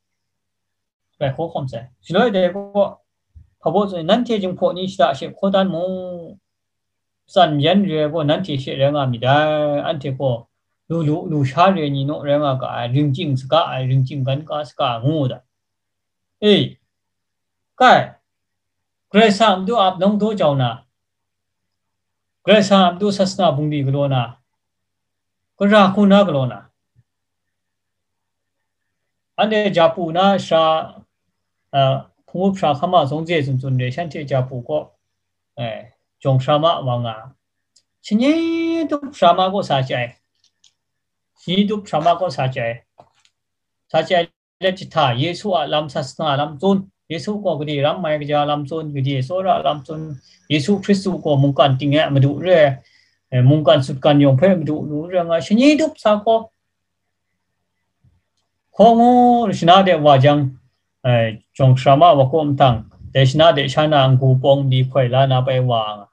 grai hkaw hkawm sai. Shaloi dai gaw, hpa baw tsun, nanhte jinghpaw ni shada she hkaw dan mu, tsan yan re ai gaw nanhte she rai nga myit dai, anhte gaw lu lu, lu sha re ai ni naw rai nga ga ai, ringting saga ai, ringting gan ga saga ai, ngu da. E, kai, Karai Kasang a matu ap nawng daw jau na, Karai Kasang a matu sasana bungli galaw na, gara hku na galaw na, anhte Japu na sara, a, hpung up sara hkam a zong ze tsun tsun re, shanhte Japu kaw, eh, jawng sara ma wa nga, shani dup sara ma kaw sa chyai, shani dup sara ma kaw sa chyai, sa chyai let jahta, Yesu a lam, sasana lam tsun, Yesu gaw gade ram mai kaja lam tsun, gade tsawra lam tsun, Yesu Hkristu gaw mungkan ting e a madu re, eh, mungkan sutgan yawng hpe madu lu re nga, shani dup sa hkaw, hkaw ngu shana de wa jang, eh, jawng sara ma wa kaw mhtang, dai shana de sha na n-gu pawng di hkoi la na bai wa nga.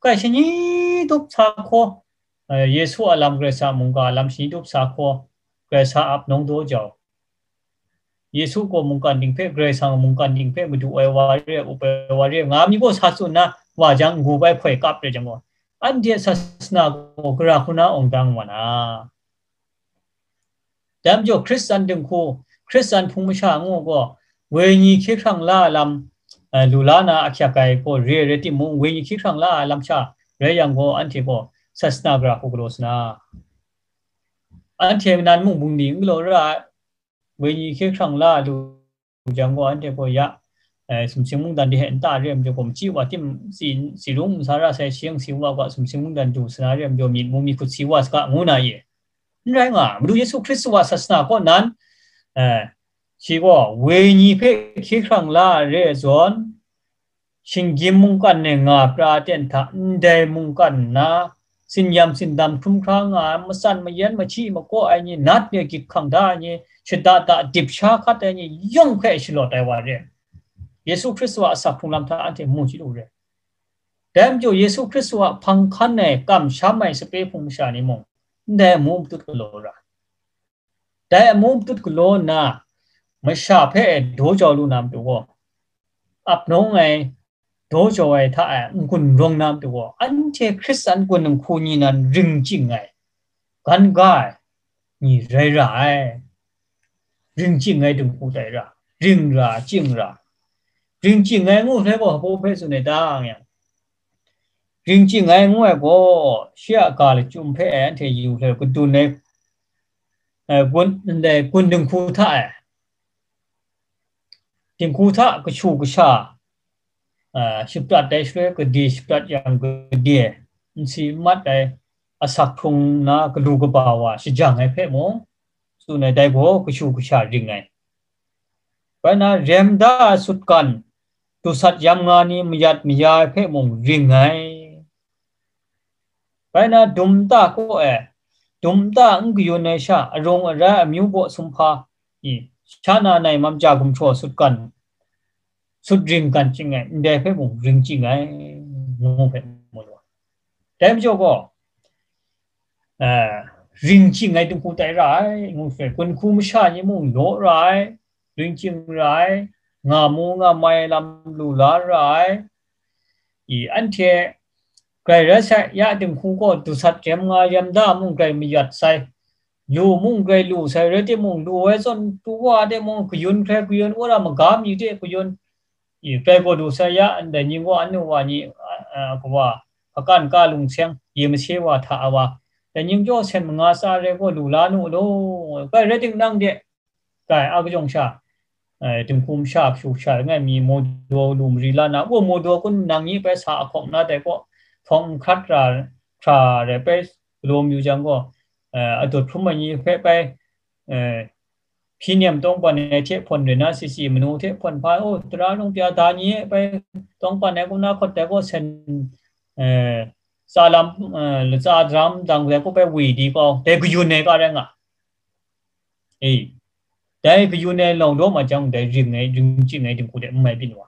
Kai shani dup sa hkaw, eh, Yesu a lam, Karai Kasang a mungga lam shani dup sa hkaw, Karai Kasang ap nawng daw jau. Yesu gaw mungkan ting hpe, Karai Kasang a mungkan ting hpe madu ai wa re, up ai wa re, nga mi gaw sa tsun na, wa jang n-gu bai hkoi kap re jang gaw, anhte sasana gaw gara hku na awng dang wa na. Dai majaw Hkristan dinghku, Hkristan hpung masha ngu gaw, wenyi hkye hkrang la ai lam, eh, lu la na ahkyak ai gaw re ai rai timung, wenyi hkye hkrang la ai lam sha rai yang gaw, anhte gaw sasana gara hku galaw sa na. Anhte nan mung bungli n galaw ra ai, wenyi hkye hkrang la lu jang gaw, anhte gaw ya, eh, sumsing mungdan de hte nta re ai majaw gaw, machyi wa tim tsi, tsi rung n sa ra sai, shi yang si wa gaw, sumsing mungdan du sa na re ai majaw, myit mu myit hkut si wa saga, ngu na ye. N rai nga, Madu Yesu Hkristu a sasana kaw nan, eh, shi gaw wenyi hpe hkye hkrang la ai re ai zawn, shinggyim mungkan e nga pra ten hta, ndai mungkan na, sinyam sindam hkrum hkra nga ai, matsan mayan, machyi makaw ai ni, nat ni, gyit hkang da ai ni, shada da dip sha hkat ai ni yawng hpe shalawt ai wa re. Yesu Hkristu a asak hkrung lam hta anhte mu chyu lu re. Dai majaw Yesu Hkristu a hpang hkan ai, kamsham ai sape hpung masha ni mung, ndai amu matut galaw ra. Dai amu matut galaw nna, masha hpe daw jau lu na matu gaw, ap nawng ai, daw jau ai hta e n-gun rawng na matu gaw, anhte Hkristan gun nhku ni nan ring ching ai, gan ga ai ni rai ra ai. Ring ching ai dinghku tai ra, ring ra, ching ra. Ring ching ai ngu hpe gaw hpaw hpe tsun ai ta, nga yang, ring ching ai ngu ai gaw, shi a ga lachyum hpe anhte yu hpe kadun ai, eh, gun, ndai gun dinghku hta e, dinghku hta kashu kasha, ah, shaprat ai shaloi, gade shaprat yang gade, n si n mat ai, asak hkrung na galu kaba wa shajang ai hpe mung, tsun ai, dai gaw kashu kasha ring ai. Bai na, rem da ai sutgan, dusat yam nga ni mayat maya ai hpe mung ring ai. Bai na, dum nta kaw e, dum nta n kayun ai sha, arung arai amyu baw sumhpa, i, sha na nai mamja gumhpraw sutgan, sut ring gan ching ai, ndai hpe mung ring ching ai, ngu hpe mu lu ai. Dai majaw gaw, eh, ring ching ai dinghku tai ra ai, ngu hpe, gun hku masha ni mung law ra ai, ring ching ra ai, nga mu nga mai lam lu la ra ai. I, anhte grai rai sai, ya dinghku gaw dusat rem nga rem da mung grai mayat sai, lu mung grai lu sai, rai timung, lu ai zawn tu wa de mung kayun hkrai kayun, wora maga mi de kayun, i, grai gaw du sai ya, ndai ning gaw anu wa ni, a, a, kawa, hpakan ka lung seng, ye mase wa hta wa, Dai nying jaw sen manga tsa re gaw lu la nu law, bai rai ting nang de, kai a kajawng sha, eh, dinghku masha, kashu kasha langai mi, mawdaw lu mari la na, wa mawdaw kun nang nyi bai sa ahkawng na dai gaw, htawng n hkrat ra, hkra re bai galaw mayu jang gaw, eh, adut hkrum ai ni hpe bai, eh, hpyi nem tawng pan ai hte hpawn rin na, si si manu hte hpawn hpa, oh, tara nung pya da ni e, bai tawng pan ai kum na hkawt dai gaw sen, eh, tsa lam, eh, latsa daram dang dai gaw bai wi di kau, dai kayun ai ka rai nga. E, dai kayun ai lau daw ma jang, dai ring ai, ring ching ai dinghku de n mai byin wa.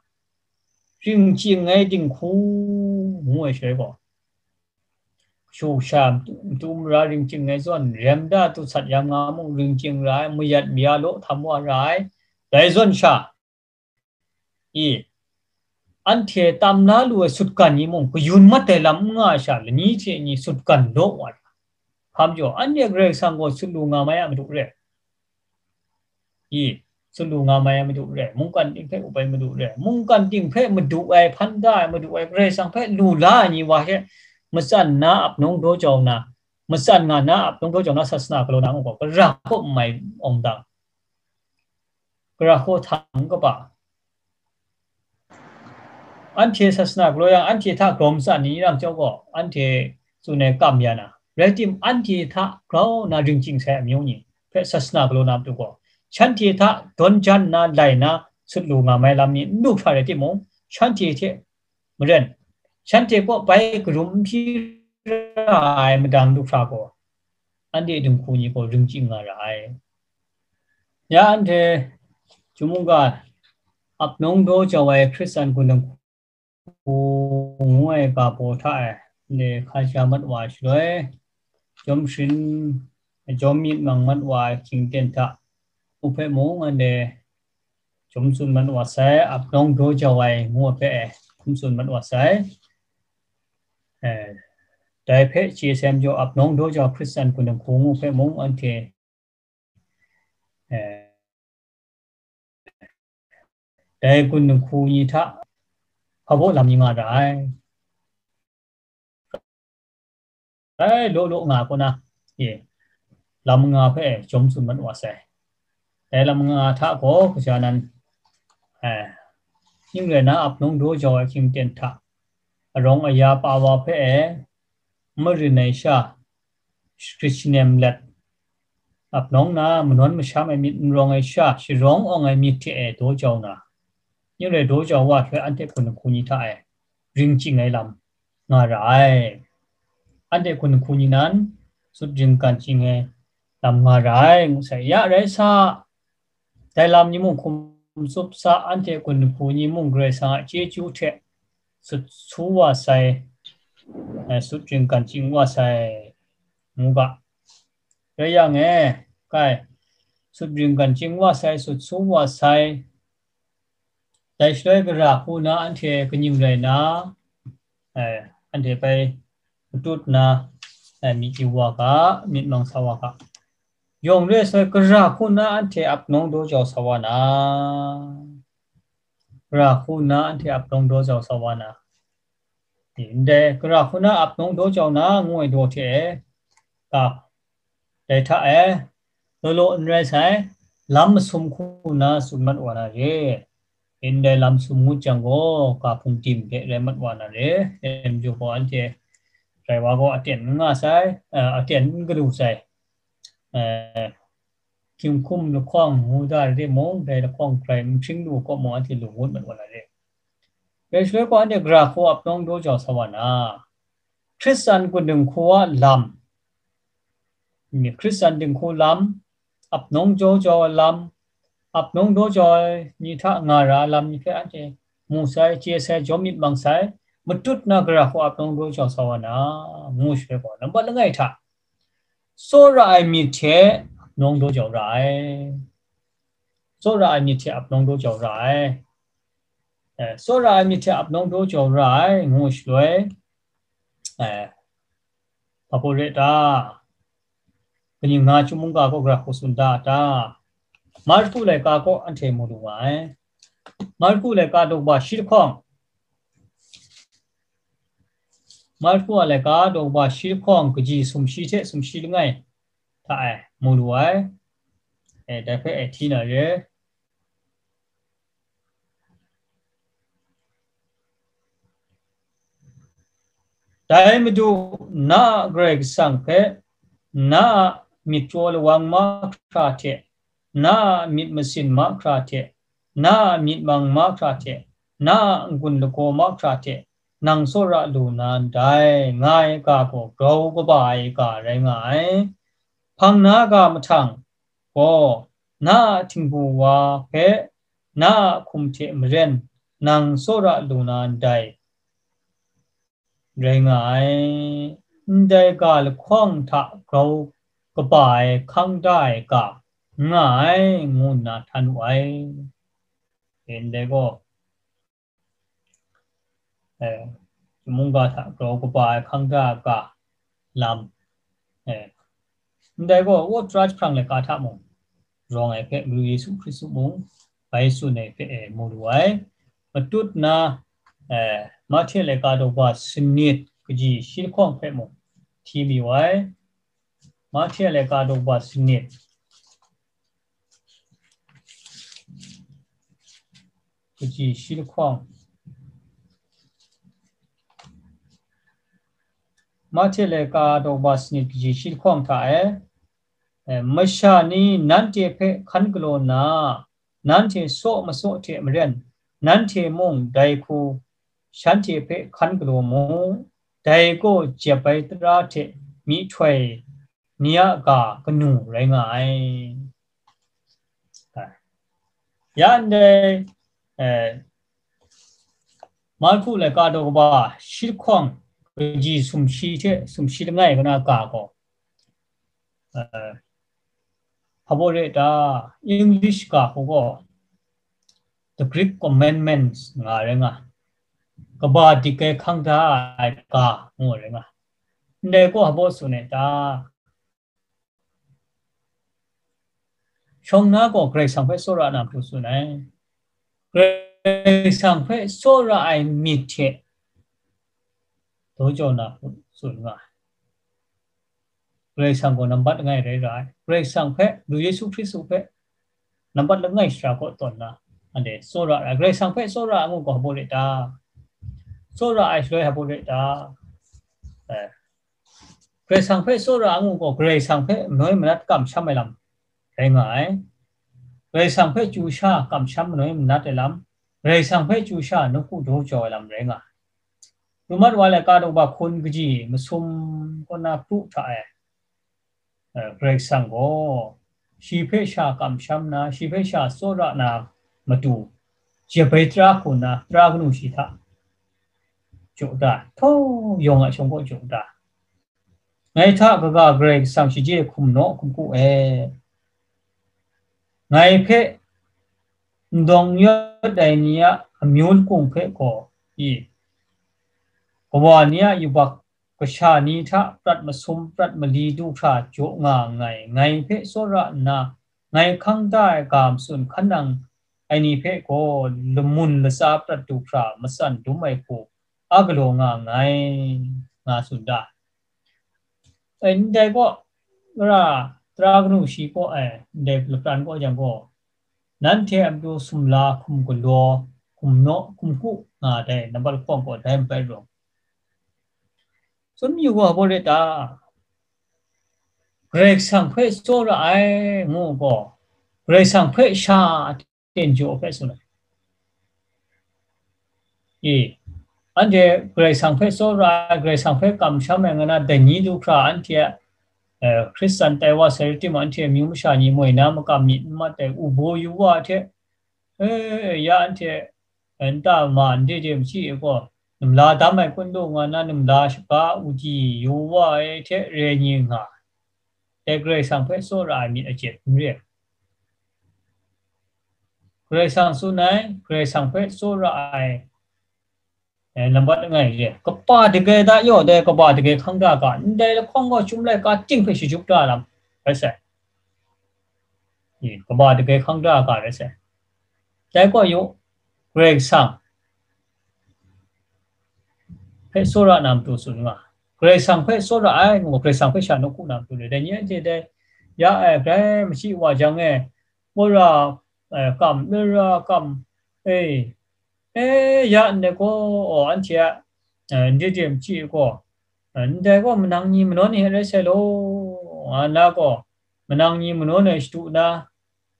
Ring ching ai dinghku ngu ai shaloi gaw, shu sha, matu mara ring ching ai zawn, rem da tu sat yam nga mung ring ching ra ai, mayat maya law htam wa ra ai, dai zawn sha, i, anhte tam na lu ai sutgan ni mung, kayun mat ai lam n nga ai sha, lani hte ni sutgan law wa ra. Hpa majaw, anhte Karai Kasang gaw sut lu nga mai a madu re. I, sut lu nga mai a madu re, mungkan ting hpe up ai madu re, mungkan ting hpe madu ai, hpan da ai madu ai, Karai Kasang hpe lu la ai ni wa hte, matsan na ap nawng daw jau na, matsan nga na ap nawng daw jau na, sasana galaw na ngu gaw, gara kaw n mai awng dang, gara kaw htang kaba, anhte sasana galaw yang, anhte hta grawm tsan ni ram chyawm gaw, anhte tsun ai kam ya na, rai tim, anhte hta grau na ring ching sai amyu ni hpe sasana galaw na matu gaw, shanhte hta dawn jan nna lai na sut lu nga mai lam ni n lu hkra rai timung, shanhte hte maren, shanhte kaw bai karum n hpyi ra ai madang lu hkra gaw, anhte dinghku ni gaw ring ching nga ra ai. Ya anhte chyum mungga ap nawng daw jau ai Hkristan gun dinghku ngu ai ga baw hta e, le hka sha mat wa ai shaloi, jawm sharin, jawm myit mang mat wa ai hkying ten hta, u hpe mung anhte jawm tsun mat wa sai, ap nawng daw jau ai ngu ai hpe e, hkum tsun mat wa sai. Eh, dai hpe G S M jaw ap nawng daw jau Hkristan gun dinghku ngu hpe mung anhte, eh, dai gun dinghku ni hta hpa baw lam ni nga ra ai. Dai law law nga kaw na, e, lam nga hpe jawm tsun mat wa sai. Dai lam nga hta gaw, kaja nan, eh, ning rai na, ap nawng daw jau ai hkying ten hta, arawng aya pa wa hpe e, marin ai sha, hkrit shanem let, ap nawng na, manawn masham ai myit n rawng ai sha, sharawng awng ai myit hte e daw jau na, ning rai daw jau wa hte anhte hpun hku ni hta e, ring ching ai lam nga ra ai. Anhte hpun hku ni nan, sut ring gan ching ai lam nga ra ai, ngu sai. Ya rai sa, dai lam ni mung hkum tsup sa, anhte hpun hku ni mung Karai Kasang a chyeju hte sut su wa sai, eh, sut ring gan ching wa sai, ngu ga. Rai yang e, kai, sut ring gan ching wa sai, sut su wa sai, dai shaloi gara hku na anhte kaning rai na, eh, anhte bai matut na, eh, myit yu wa ga, myit mang sa wa ga. Yawng re sai, gara hku na anhte ap nawng daw jau sa wa na, gara hku na anhte ap nawng daw jau sa wa na, ndai gara hku na ap nawng daw jau na ngu ai daw hte e, ka, dai hta e, law law n rai sai, lam masum hku na tsun mat wa na re. Ndai lam sum ngut jang gaw, ga hpung tim hpe rai mat wa na re. Dai majaw gaw, anhte rai wa gaw, aten n nga sai, eh, aten n gadu sai. Eh, hkying hkum lahkawng ngu da re mung, dai lahkawng grai n hpring lu kaw mung, anhte lu ngut mat wa na re. Dai shaloi gaw, anhte gara hku ap nawng daw jau sa wa na, Hkristan gun dinghku a lam, Hkristan dinghku lam, ap nawng daw jau ai lam, ap nawng daw jau ai ni hta nga ra ai lam ni hpe anhte mu sai, chye sai, jawm myit mang sai, matut na gara hku ap nawng daw jau sa wa na, ngu shaloi gaw, nambat langai hta, tsawra ai myit hte ap nawng daw jau ra ai. Tsawra ai myit hte ap nawng daw jau ra ai. Eh, tsawra ai myit hte ap nawng daw jau ra ai, ngu shaloi, eh, hpa baw re ta? Kaning nga chyum mungga gaw gara hku tsun da ta? Marku laika gaw anhte mu lu nga ai. Marku laika daw shi lahkawng, Marku a laika daw kaba shi lahkawng kaji sumshi hte sumshi langai hta e mu lu ai. E, dai hpe e hti na re. Dai Madu, na a Karai Kasang hpe, na a myit kraw lawang mahkra hte, na a myit masin mahkra hte, na a myit mang mahkra hte, na a n-gun lagaw mahkra hte, nang tsawra lu na ndai, nga ai ga gaw grau kaba ai ga rai nga ai. Hpang na ga mahtang gaw, na a htingbu wa hpe, na a hkum hte maren, nang tsawra lu na ndai, rai nga ai. Ndai ga lahkawng hta grau kaba ai hkang da ai ga n nga ai, ngu nna htan wu ai. Ndai gaw, eh, mungga hta grau kaba ai hkang da ai ga lam, eh, ndai gaw, Tara jahprang laika hta mung, rawng ai hpe, Madu Yesu Hkristu mung, bai tsun ai hpe, eh, mu lu ai. Matut na, eh, Mahte laika daw kaba sanit kaji shi lahkawng hpe mung hti mi wai. Mahte laika daw kaba sanit kaji shi lahkawng. Mahte laika daw kaba sanit kaji shi lahkawng hta e, eh, masha ni nanhte hpe hkan galaw nna, nanhte saw masaw hte maren, nanhte mung dai hku shanhte hpe hkan galaw mu, dai gaw jep ai tara hte myihtoi ni a ga kanu rai nga ai. Ya ndai, eh, Marku laika daw kaba shi lahkawng kaji sumshi hte sumshi langai kana ga gaw, eh, hpa baw re ta, English ga hku gaw, The Great Commandments nga rai nga, kaba dik ai hkang da ai ga ngu rai nga. Ndai gaw hpa baw tsun ai ta? Shawng na gaw Karai Kasang hpe tsawra na matu tsun ai. Karai Kasang hpe tsawra ai myit hte daw jaw na matu tsun nga ai. Karai Kasang gaw nambat langai rai ra ai. Karai Kasang hpe, Madu Yesu Hkristu hpe nambat langai shara kaw tawn na, anhte tsawra ai. Karai Kasang hpe tsawra ai ngu gaw hpa baw re ta? Tsawra ai shaloi hpa baw re ta? Eh, Karai Kasang hpe tsawra ai ngu gaw, Karai Kasang hpe manoi manat kamsham ai lam rai nga ai. Karai Kasang hpe chyu sha kamsham manoi manat ai lam, Karai Kasang hpe chyu sha nawku daw jaw ai lam rai nga ai. Rumat wa laika daw kaba hkun kaji masum kaw na kru hta e, eh, Karai Kasang gaw shi hpe sha kamsham na, shi hpe sha tsawra na matu, jep ai tara hku nna, tara kanu shi hta jaw da, htawng yawng a shawng kaw jaw da. Ngai hta kaga Karai Kasang shaje hkum naw hkum ku e. Ngai hpe n dawng n yawt ai ni a amyu lakung hpe gaw, i, kawa ni a yubak kasha ni hta prat masum, prat mali du hkra jaw nga nngai, ngai hpe tsawra nna, ngai hkang da ai ga matsun hkan nang ai ni hpe gaw lamun latsa prat du hkra matsan dum ai hku a galaw nga nngai, nga tsun da. E, ndai gaw, mara tara kanu shi gaw, e, ndai lapran gaw jang gaw, nanhte a matu sumla hkum galaw, hkum naw, hkum ku nga dai, nambat lahkawng gaw dai bai rawng. Tsun yu gaw hpa baw re ta? Karai Kasang hpe tsawra ai ngu gaw, Karai Kasang hpe sha ten jaw hpe tsun ai. I, anhte Karai Kasang hpe tsawra ai, Karai Kasang hpe kamsham ai nga na, dai ni du hkra anhte, eh, Hkristan tai wa sai rai timung, anhte amyu masha ni moi na makam myit n mat ai, ubaw yu wa hte, eh, ya anhte, eh, nta ma n de de machyi e gaw, namla dam ai kun du nga na, namla shaga udi yu wa ai hte re ni nga, dai Karai Kasang hpe tsawra ai myit ajet n re. Karai Kasang tsun ai, Karai Kasang hpe tsawra ai, eh, nambat langai re. Kaba dagai da yaw dai, kaba dagai hkang da ga, ndai lahkawng gaw chyum laika ting hpe shajup da lam rai sai. Ni, kaba dagai hkang da ga rai sai. Dai gaw yaw, Karai Kasang tsawra na matu tsun nga, Karai Kasang hpe tsawra ai, ngu, Karai Kasang hpe sha nawku na matu re. Dai ni anhte dai, ya ai, grai machyi wa jang e, wora, eh, kam, lura kam, eh, eh, ya ndai gaw, anhte a, eh, ndai de machyi gaw, eh, ndai gaw manang ni manawn ni rai sai law, nga na gaw, manang ni manawn ai shadu na,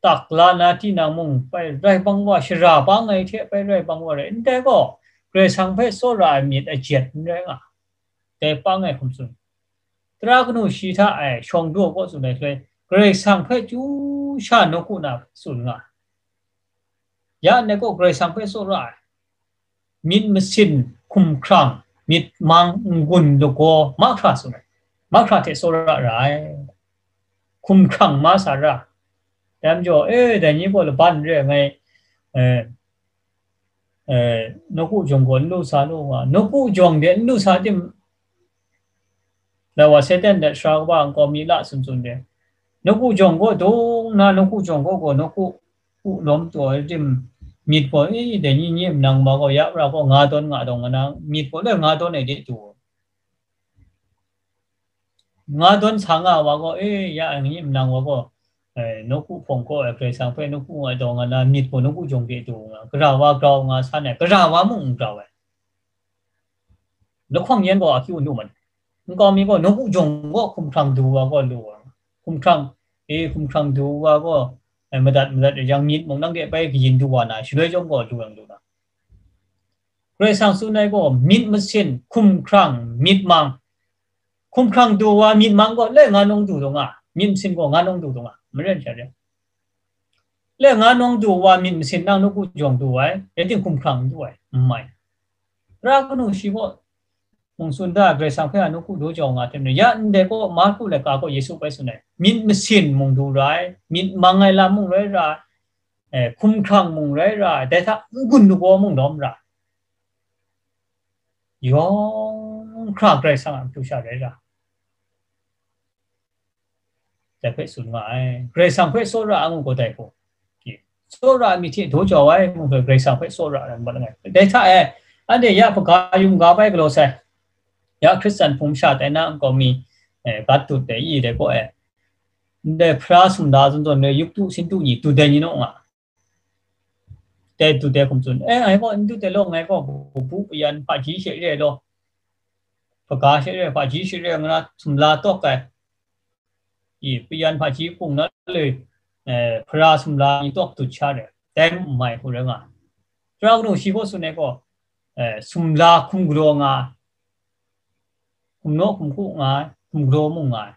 tak la na tinang mung, bai rai bang wa, shara bang ai hte bai rai bang wa rai, ndai gaw, Karai Kasang hpe tsawra ai myit ajet n rai nga, dai pang ai hkum tsun. Tara kanu shi hta ai shawng daw kaw tsun ai shaloi, Karai Kasang hpe chyu sha nawku na tsun nga. Ya ndai gaw Karai Kasang hpe tsawra ai. Myit masin, hkumhkrang, myit mang, n-gun lagaw, mahkra tsun ai. Mahkra hte tsawra ra ai. Hkumhkrang ma sa ra. Dai majaw, eh, dai ni gaw laban re ai ngai, eh, eh, nawku jawng gaw n lu sa lu nga. Nawku jawng de n lu sa tim, dai wa Satan de sara kaba nkau mi la tsun tsun de. Nawku jawng gaw dung na, nawku jawng gaw gaw nawku u lawm taw ai tim, myit gaw, eh, dai ni ni manang ma gaw, ya pra gaw, nga dawn nga dawng nga na, myit gaw le nga dawn ai de tu. Nga dawn sa nga wa gaw, eh, ya ai ni manang wa gaw, eh, nawku hpawng gaw, eh, Karai Kasang hpe nawku nga dawng nga na, myit gaw nawku jawng de tu nga, gara wa grau nga san ai, gara wa mung n grau ai. Lahkawng yan gaw akyu n lu man. Nkau mi gaw, nawku jawng gaw hkumhkrang du wa gaw lu wa. Hkumhkrang, eh, hkumhkrang du wa gaw, eh, madat madat yang myit mung nang de bai kayin du wa na, shaloi jawng gaw lu yang lu na. Karai Kasang tsun ai gaw, myit masin, hkumhkrang, myit mang. Hkumhkrang du wa myit mang gaw, le nga nawng du dawng a, myit masin gaw nga nawng du dawng a, maren sha re. Le nga nawng du wa myit masin nang nawku jawng du ai, rai tim hkumhkrang du ai, n mai. Tara kanu shi gaw, mung tsun da, Karai Kasang hpe a nawku daw jau nga hte maren, ya ndai gaw, Marku laika gaw Yesu bai tsun ai, myit masin mung du ra ai, myit mang ai lam mung rai ra ai, eh, hkumhkrang mung rai ra ai, dai hta n-gun lagaw mung lawm ra ai. Yawng hkra Karai Kasang a matu sha rai ra. Dai hpe tsun nga ai. Karai Kasang hpe tsawra ai ngu gaw dai hku. Tsawra ai myit hte daw jau ai ngu hpe Karai Kasang hpe tsawra ai mat langai. Dai hta e, anhte ya hpaga yum ga bai galaw sai. Ya Hkristan hpung masha tai na nkau mi, eh, gat dut dai i dai gaw e. Ndai hpara sumla zawn zawn le yuptu sintu ni tu dai ni naw nga. Dai du dai hkum tsun. Eh, ngai gaw n du dai law, ngai gaw bu bu payan hpaji she re ai law, hpaga she re ai, hpaji she re ai, nga na sumla tawk ai. I, payan hpaji hpung na le, eh, hpara sumla ni tawk dut sha re ai. Dai n mai hku rai nga ai. Tara kanu shi gaw tsun ai gaw, eh, sumla hkum galaw nga ai. Hkum naw hkum hku nga ai, hkum galaw mung nga ai.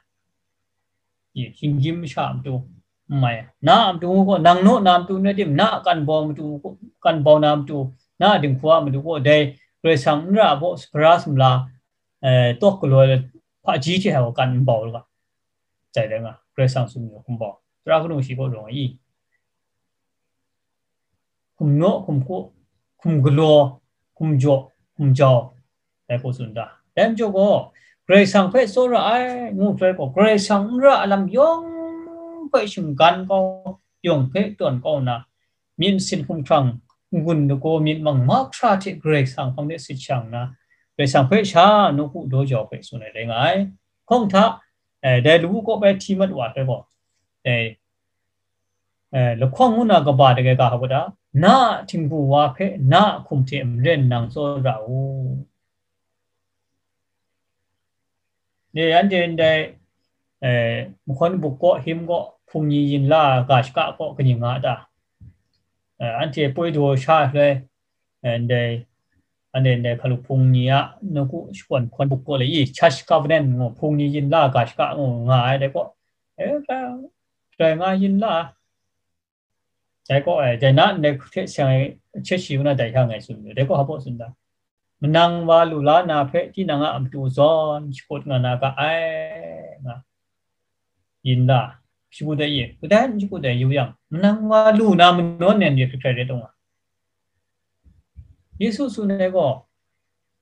I, shinggyim masha a matu n mai. Na a matu gaw, nang naw na matu n rai tim, na a kan bau matu, kan bau na matu, na a dinghku a matu gaw, dai Karai Kasang n ra ai baw, sumla, eh, tawk galaw ai hpaji hte hkra kan n bau ai ga. Dai rai nga, Karai Kasang tsun ai hkum bau. Tara kanu shi gaw rawng ai i. Hkum naw, hkum hku, hkum galaw, hkum jaw, hkum jau, dai hku tsun da. Dai majaw gaw, Karai Kasang hpe tsawra ai, ngu hkrai gaw, Karai Kasang n ra ai lam yawng hpe shinggan kau, yawng hpe tawn kau nna, myit masin hkumhkrang, n-gun lagaw myit mang mahkra hte Karai Kasang hpang de sit shang nna, Karai Kasang hpe sha nawku daw jau hpe tsun ai rai nga ai. Hkawng hta, eh, dai lawu kaw bai hti mat wa hpe gaw, eh, eh, lahkawng ngu na kaba dai ga hpa da, na a htingbu wa hpe na a hkum hte maren nang tsawra u. Ni anhte ndai, eh, Mahkawn Buk kaw, Him kaw, Hpung Ni Yin La Ga Shaka kaw kaning nga ta? Eh, anhte poi daw sha shaloi, eh, ndai, anhte ndai hkalu Hpung Ni a nawku shakawn Mahkawn Buk kaw le i, Church Covenant ngu, Hpung Ni Yin La Ga Shaka ngu nga ai dai kaw, eh, ka, grai nga yin la. Dai gaw, eh, dai na ndai hte seng ai hte shi ngu na dai hkra ngai tsun yu. Dai gaw hpa baw tsun da? Manang wa lu la na hpe tinang a matu zawn shakut nga na ga ai, nga. Yin la, shakut ai i, kadai n shakut ai yu yang, manang wa lu na manawn nem ni hkrai hkrai rai taw nga. Yesu tsun ai gaw,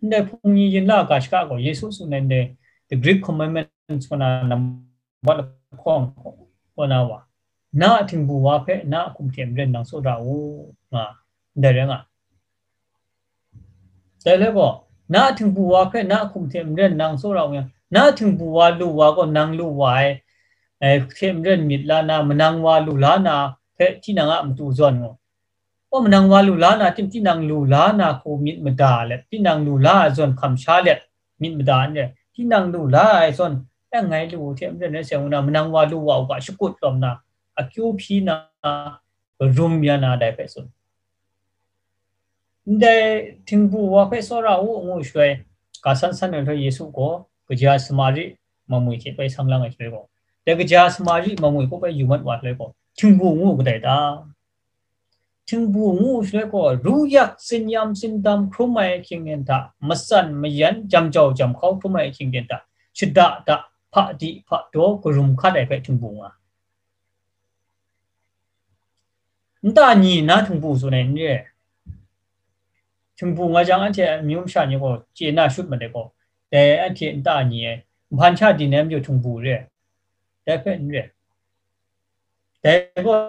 ndai Hpung Ni Yin La Ga Shaka gaw, Yesu tsun ai ndai, the Great Commandments kaw na nambat lahkawng kaw na wa, na a htingbu wa hpe na a hkum hte maren nang tsawra u, nga, ndai rai nga. Dai le gaw, Na htingbu wa hpe na hkum hte maren nang tsawra u yang, na htingbu wa lu wa gaw nang lu wa ai, eh, hte maren myit la na, manang wa lu la na hpe tinang a matu zawn gaw, gaw manang wa lu la na, tim-, tinang lu la na hku myit mada let, tinang lu la ai zawn hkam sha let myit mada n re, tinang lu la ai zawn, eh, ngai lu hte maren rai sai ngu na, manang wa lu wa u ga shakut lawm na, akyu hpyi na, rum ya na dai hpe tsun. Ndai htingbu wa hpe tsawra u ngu shaloi, ga san san ai hpe Yesu gaw kaja Samari mamwi hte bai sang lang ai shaloi gaw, dai kaja Samari mamwi gaw bai yu mat wa shaloi gaw, htingbu ngu kadai ta? Htingbu ngu shaloi gaw, ru yak, tsinyam tsindam hkrum ai ahkying hta, matsan mayan, jam jau jam hkau hkrum ai ahkying hta, shada da, hpa di hpa daw, karum hkat ai hpe htingbu nga. Nta ni na htingbu tsun ai n re. Htingbu nga jang, anhte amyu masha ni gaw chye na shut ma de gaw, dai anhte nta ni ai, nhpan sha di nem jaw htingbu re, dai hpe n re. Dai gaw,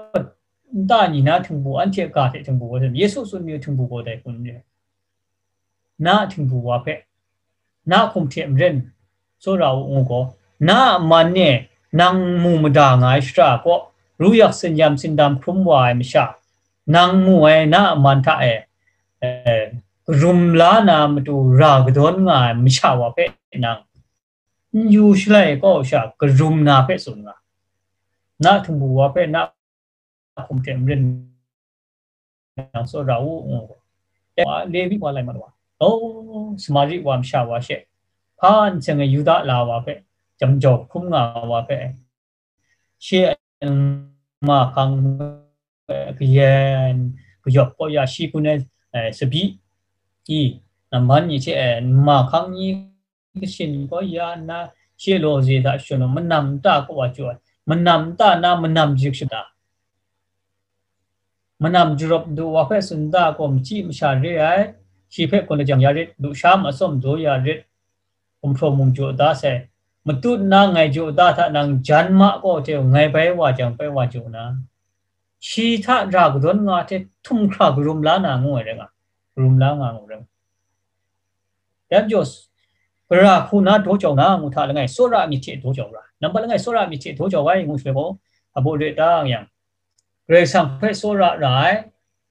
nta ni na htingbu, anhte ga hte htingbu gaw, Yesu tsun mi htingbu gaw dai hku n re. Na htingbu wa hpe, na hkum hte maren tsawra u ngu gaw, na a man e nang mu mada nga ai shara kaw, ru yak, tsinyam tsindam hkrum wa ai masha, nang mu ai na a man hta e, eh, karum la na matu ra kadawn nga ai masha wa hpe nang n yu shalai kau sha karum na hpe tsun nga. Na htingbu wa hpe na hkum hte maren nang tsawra u ngu. Lewi wa lai mat wa, oh, Samari wa masha wa she, hpa n seng ai Yuda la wa hpe, jam jau hkrum nga wa hpe, shi a nma hkang kayan kayawp kau ya, shi kun ai, eh, sabi i, namman ni hte, eh, nma hkang ni kashin kau ya nna, shi law ze hta shun, manam nta kaw wa jaw ai, manam nta na manam jik shada. Manam jarawp du wa hpe tsun da gaw, machyi masha re ai, shi hpe gawn lajang ya rit, lusha ma tsawm daw ya rit, gumhpraw mung jaw da sai, matut nna ngai jaw da hta nang jan ma gaw hte ngai bai wa jang bai wa jaw na, shi hta ra kadawn nga hte htum hkra karum la na ngu ai rai nga, karum la nga ngu rai nga. Dai majaw, gara hku na daw jau na ngu hta langai, tsawra myit hte daw jau ra. Nambat langai, tsawra myit hte daw jau ai ngu shaloi gaw, abaw re ta yang, Karai Kasang hpe tsawra ra ai,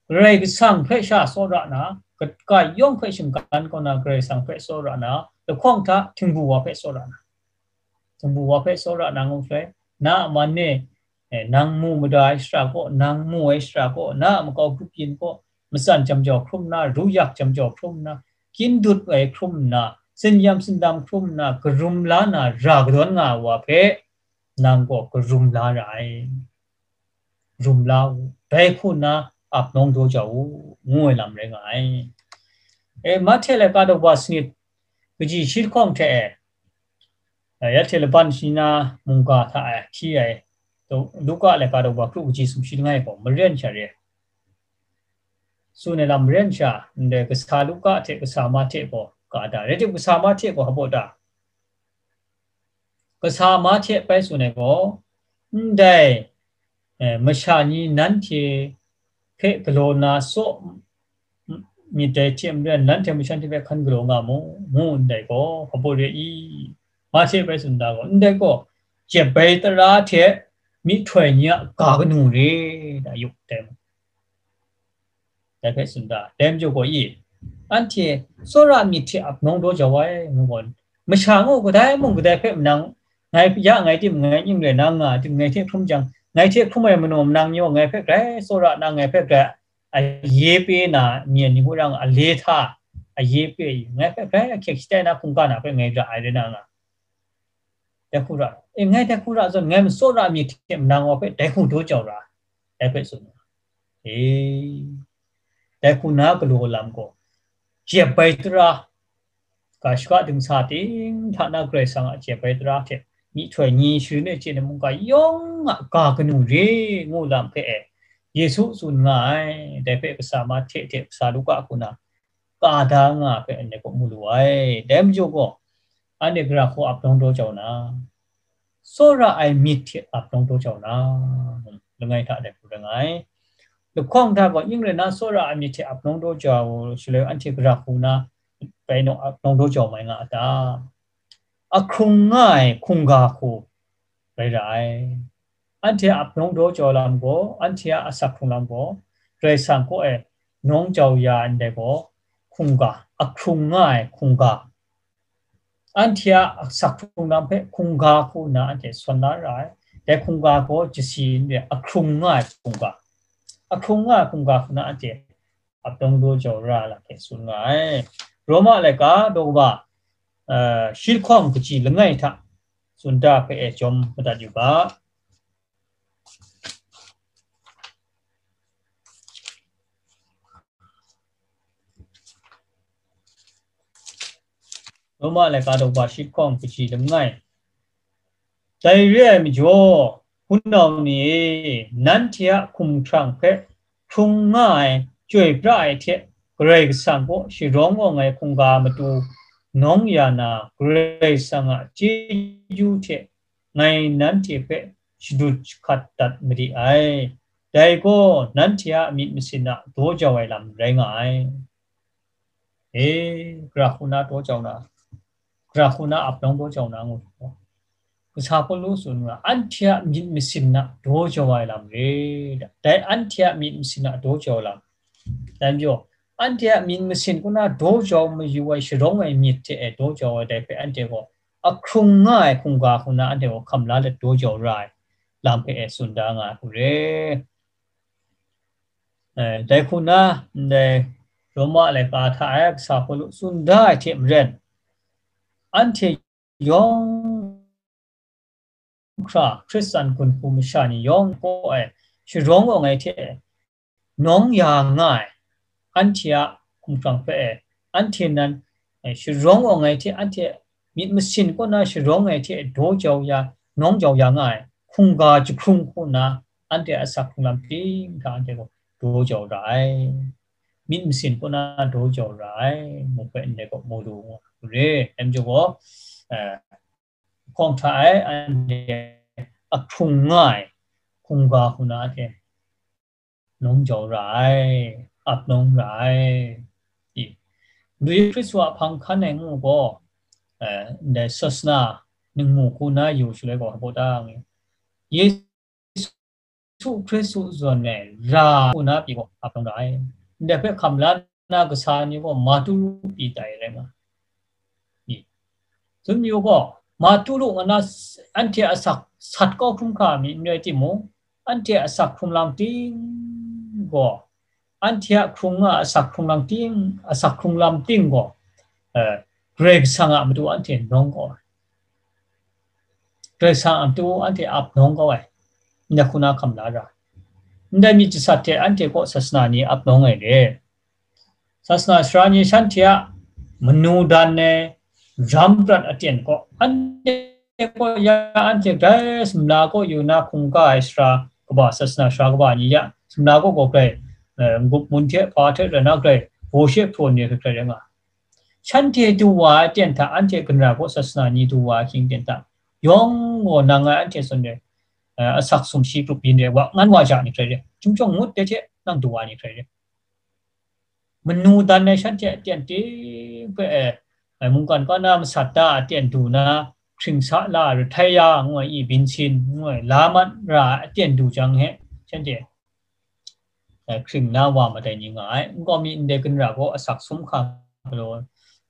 Karai Kasang hpe sha tsawra na, ka-, ka yawng hpe shinggan kau na, Karai Kasang hpe tsawra na, lahkawng hta htingbu wa hpe tsawra na, htingbu wa hpe tsawra na ngu shaloi, na a man e, eh, nang mu mada ai shara kaw, nang mu ai shara kaw, na a makau grup yin kaw, matsan jam jau hkrum na, ru yak jam jau hkrum na, kyin dut ai hkrum na, tsinyam tsindam hkrum na, karum la na, ra kadawn nga ai wa hpe, nang gaw karum la ra ai. Rum la u, dai hku nna ap nawng daw jau u, ngu ai lam rai nga ai. E, Mahte laika daw ba sanit, kaji shi lahkawng hte e, e, ya hte laban shi na mungga hta e hti ai, daw-, Luka laika daw ba kru kaji sumshi langai gaw maren sha re. Tsun ai lam maren sha, ndai kasa Luka hte kasa Mahte gaw ga da, rai tim, kasa Mahte gaw hpa baw da? Kasa Mahte bai tsun ai gaw, ndai, eh, masha ni nanhte hpe galaw na saw myit dai hte maren, nanhte masha ni hpe hkan galaw nga mu, ngu ndai gaw, hpa baw re i? Mahte bai tsun da gaw, ndai gaw, jep ai tara hte myihtoi ni a ga kanu re, da yup dai mu. Dai hpe tsun da, dai majaw gaw i, anhte tsawra myit hte ap nawng daw jau ai, ngu gaw, masha gaw kadai mung kadai hpe manang, ngai ya ngai tim, ngai ning rai na nga tim, ngai hte hkrum jang, ngai hte hkrum ai manaw manang ni gaw ngai hpe grai tsawra na, ngai hpe grai aye pe na, myen ni hku rang a le hta aye pe, ngai hpe grai ahkyek shatai na hkungga na hpe ngai ra ai rai na nga. Dai hku ra, e, ngai dai hku ra zawn, ngai matsawra myit hte manang wa hpe dai hku daw jau ra, dai hpe tsun. E, dai hku na galaw lam gaw, jep ai tara, ga shaka dingsa ting hta na Karai Kasang a jep ai tara hte myihtoi ni sharin e chye na mungga yawng a ga kanu re ngu lam hpe e, Yesu tsun nga ai, dai hpe kasa Mahte hte kasa Luka hku na ka da nga hpe anhte kaw mu lu ai. Dai majaw gaw, anhte gara hku ap nawng daw jau na, tsawra ai myit hte ap nawng daw jau na, langai hta dai hku rai nga ai. Lahkawng hta gaw, ning rai na, tsawra ai myit hte ap nawng daw jau shaloi, anhte gara hku na, bai nawng, nawng daw jau mai nga a ta? Ahkrung nga ai hkungga hku rai ra ai. Anhte a ap nawng daw jau lam gaw, anhte a asak hkrung lam gaw, Karai Kasang kaw e nawng jau ya ndai gaw, hkungga, ahkrung nga ai hkungga. Anhte a asak hkrung lam hpe hkungga hku nna anhte sawn la ra ai. Dai hkungga gaw jasi n re, ahkrung nga ai hkungga. Ahkrung nga ai hkungga hku nna anhte ap nawng daw jau ra lam hpe tsun nga ai. Roma laika daw kaba, eh, shi lahkawng kaji langai hta tsun da hpe e jawm madat yu ga. Roma laika daw kaba shi lahkawng kaji langai. Dai re ai majaw, hpunau ni e, nanhte a hkumhkrang hpe hkrung nga ai, chyoi pra ai hte, Karai Kasang kaw sharawng awng ai hkungga matu nawng ya na, Karai Kasang a chyeju hte ngai nanhte hpe shadut shahkat dat made ai. Dai gaw nanhte a myit masin a daw jau ai lam rai nga ai. E, gara hku na daw jau na, gara hku na ap nawng daw jau na ngu. Kasa Hpawlu tsun nga, anhte a myit masin a daw jau ai lam re. Dai anhte a myit masin a daw jau lam. Dai majaw, anhte a myit masin kaw na daw jau mayu ai, sharawng ai myit hte e daw jau ai, dai hpe anhte gaw ahkrung nga ai hkungga hku na anhte gaw hkam la let daw jau ra ai lam hpe e tsun da nga ai hku re. Eh, dai hku na, ndai Roma laika hta e Kasa Hpawlu tsun da ai hte maren, anhte yawng hkra Hkristan gun hku masha ni yawng kaw e sharawng awng ai hte nawng ya nga ai, anhte a hkumhkrang hpe e, anhte nan, eh, sharawng awng ai hte, anhte myit masin kaw na sharawng ai hte daw jau ya, nawng jau ya nga ai, hkungga jahkrung hku na, anhte asak hkrung lam ting hta anhte gaw daw jau ra ai. Myit masin kaw na daw jau ra ai, ngu hpe ndai gaw mu lu ngu re. Dai majaw gaw, eh, hkawng hta e anhte ahkrung nga ai hkungga hku na anhte nawng jau ra ai, ap nawng ra ai. I, Madu Hkristu a hpang hkan ai ngu gaw, eh, ndai sasana ningmu hku na yu shaloi gaw, hpa ta ngu, Yesu Hkristu zawn e ra hku na pyi gaw, ap nawng ra ai. Ndai hpe hkam la na kasa ni gaw Marturu pyi tai rai nga. I, tsun yu gaw, Marturu nga na s-, anhte asak sat kau hkrum hkra mi n rai timung, anhte asak hkrung lam ting gaw, anhte a hkrung nga asak hkrung lam ting, asak hkrung lam ting gaw, eh, Karai Kasang a matu anhte nawng kau ai. Karai Kasang a matu anhte ap nawng kau ai. Ndai hku na hkam la ra. Ndai myit jasat hte anhte kaw sasana ni ap nawng ai re. Sasana sara ni shanhte a manu dan ai ram prat aten kaw, anhte kaw ya anhte grai sumla kaw yu na hkungga ai sara kaba, sasana sara kaba ni ya, sumla kaw gaw grai, eh, n-gup mun hte hpa hte rai na grai, baw she hprawn ni hkrai rai nga. Shanhte du wa ai aten hta anhte ginra kaw sasana ni du wa ai hkying ten hta, yawng gaw nang ngai anhte zawn re, eh, asak sumshi grup yin re, wa ngan wa ja ni hkrai re, chyum chyawng ngut de hte nang du wa ni hkrai re. Manu dan ai shanhte aten ting hpe, eh, mungkan kaw na masat da aten du na, hkring sa la, rahtai ya ngu ai, i, binsin ngu ai, la mat ra aten du jang he, shanhte, eh, hkring na wa madai ni nga ai. Nkau mi ndai ginra gaw asak sum hkra galaw,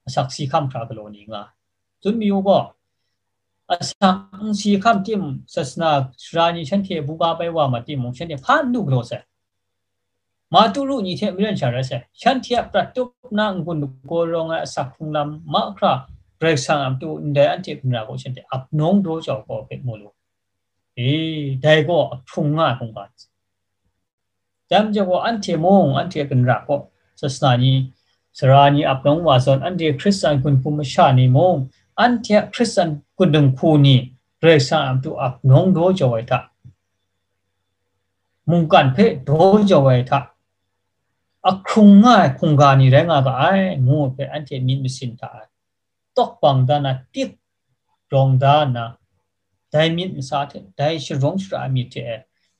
asak si hkam hkra galaw ni nga ai. Tsun mayu gaw, asak n si hkam tim, sasana sara ni shanhte buga bai wa ma timung, shanhte hpa n du galaw sai. Marturu ni hte maren sha rai sai. Shanhte a prat tup na n-gun lagaw rawng ai asak hkrung lam mahkra Karai Kasang a matu ndai anhte ginra gaw shanhte ap nawng daw jau kau hpe mu lu. E, dai gaw ahkrung nga ai hkungga. Dai majaw gaw anhte mung, anhte ginra gaw, sasana ni, sara ni ap nawng wa zawn, anhte Hkristan gun hku masha ni mung, anhte a Hkristan gun dinghku ni, Karai Kasang a matu ap nawng daw jau ai hta, mungkan hpe daw jau ai hta, ahkrung nga ai hkungga ni rai nga ga ai, ngu hpe anhte myit masin hta e tawk bang da na, tik rawng da nna, dai myit masa hte, dai sharawng shara ai myit hte e,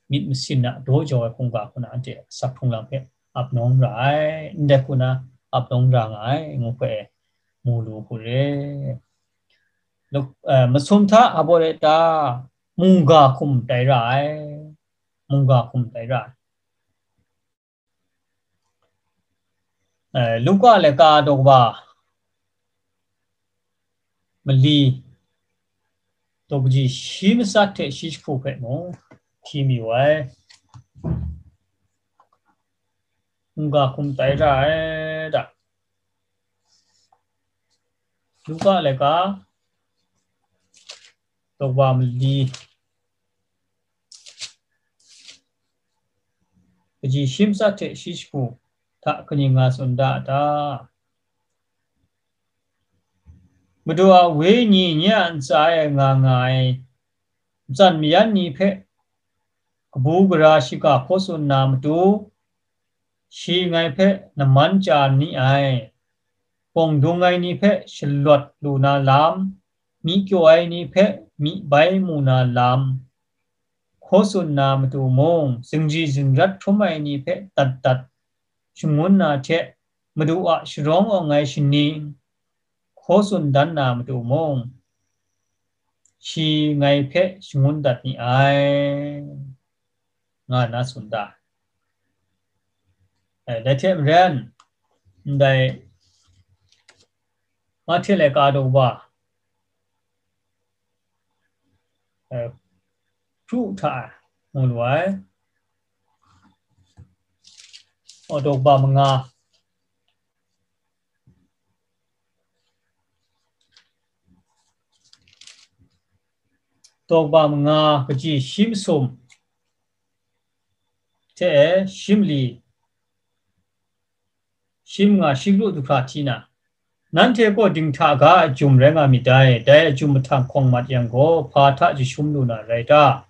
myit masin a daw jau ai hkungga hku na anhte asak hkrung lam hpe ap nawng ra ai, ndai hku na ap nawng ra nga ai, ngu hpe e, mu lu hku re. Luk-, eh, masum hta hpa baw re ta, mungga hkum tai ra ai, mungga hkum tai ra ai. Eh, Luka laika daw kaba mali, daw kaji shi matsat hte shi jahku hpe mung hti mi wai. Mungga hkum tai ra ai da. Luka laika daw kaba mali, kaji shi matsat hte shi jahku hta kaning nga tsun da a ta? Madu a Wenyi nye a ntsa e nga nga ai, matsan mayan ni hpe kabu gara shiga hkaw tsun na matu, shi ngai hpe naman chya ni ai, bawng dung ai ni hpe shalawt lu na lam, myi kyaw ai ni hpe myi bai mu na lam, hkaw tsun na matu mung, zingri zingrat hkrum ai ni hpe dat dat shangun na hte, Madu a sharawng awng ai shaning hkaw tsun dan na matu mung, shi ngai hpe shangun dat ni ai, nga nna tsun da. Eh, dai hte maren, ndai Mahte laika daw kaba, eh, hpru hta e mu lu ai. Aw, daw kaba manga. Daw kaba manga, kaji shi masum hte shi mali, shi manga, shi kru du hkra hti na, nanhte gaw dinghta ga a jum rai nga myit dai. Dai a jum mahtang hkawng mat yang gaw, hpa hta jashum lu na rai ta?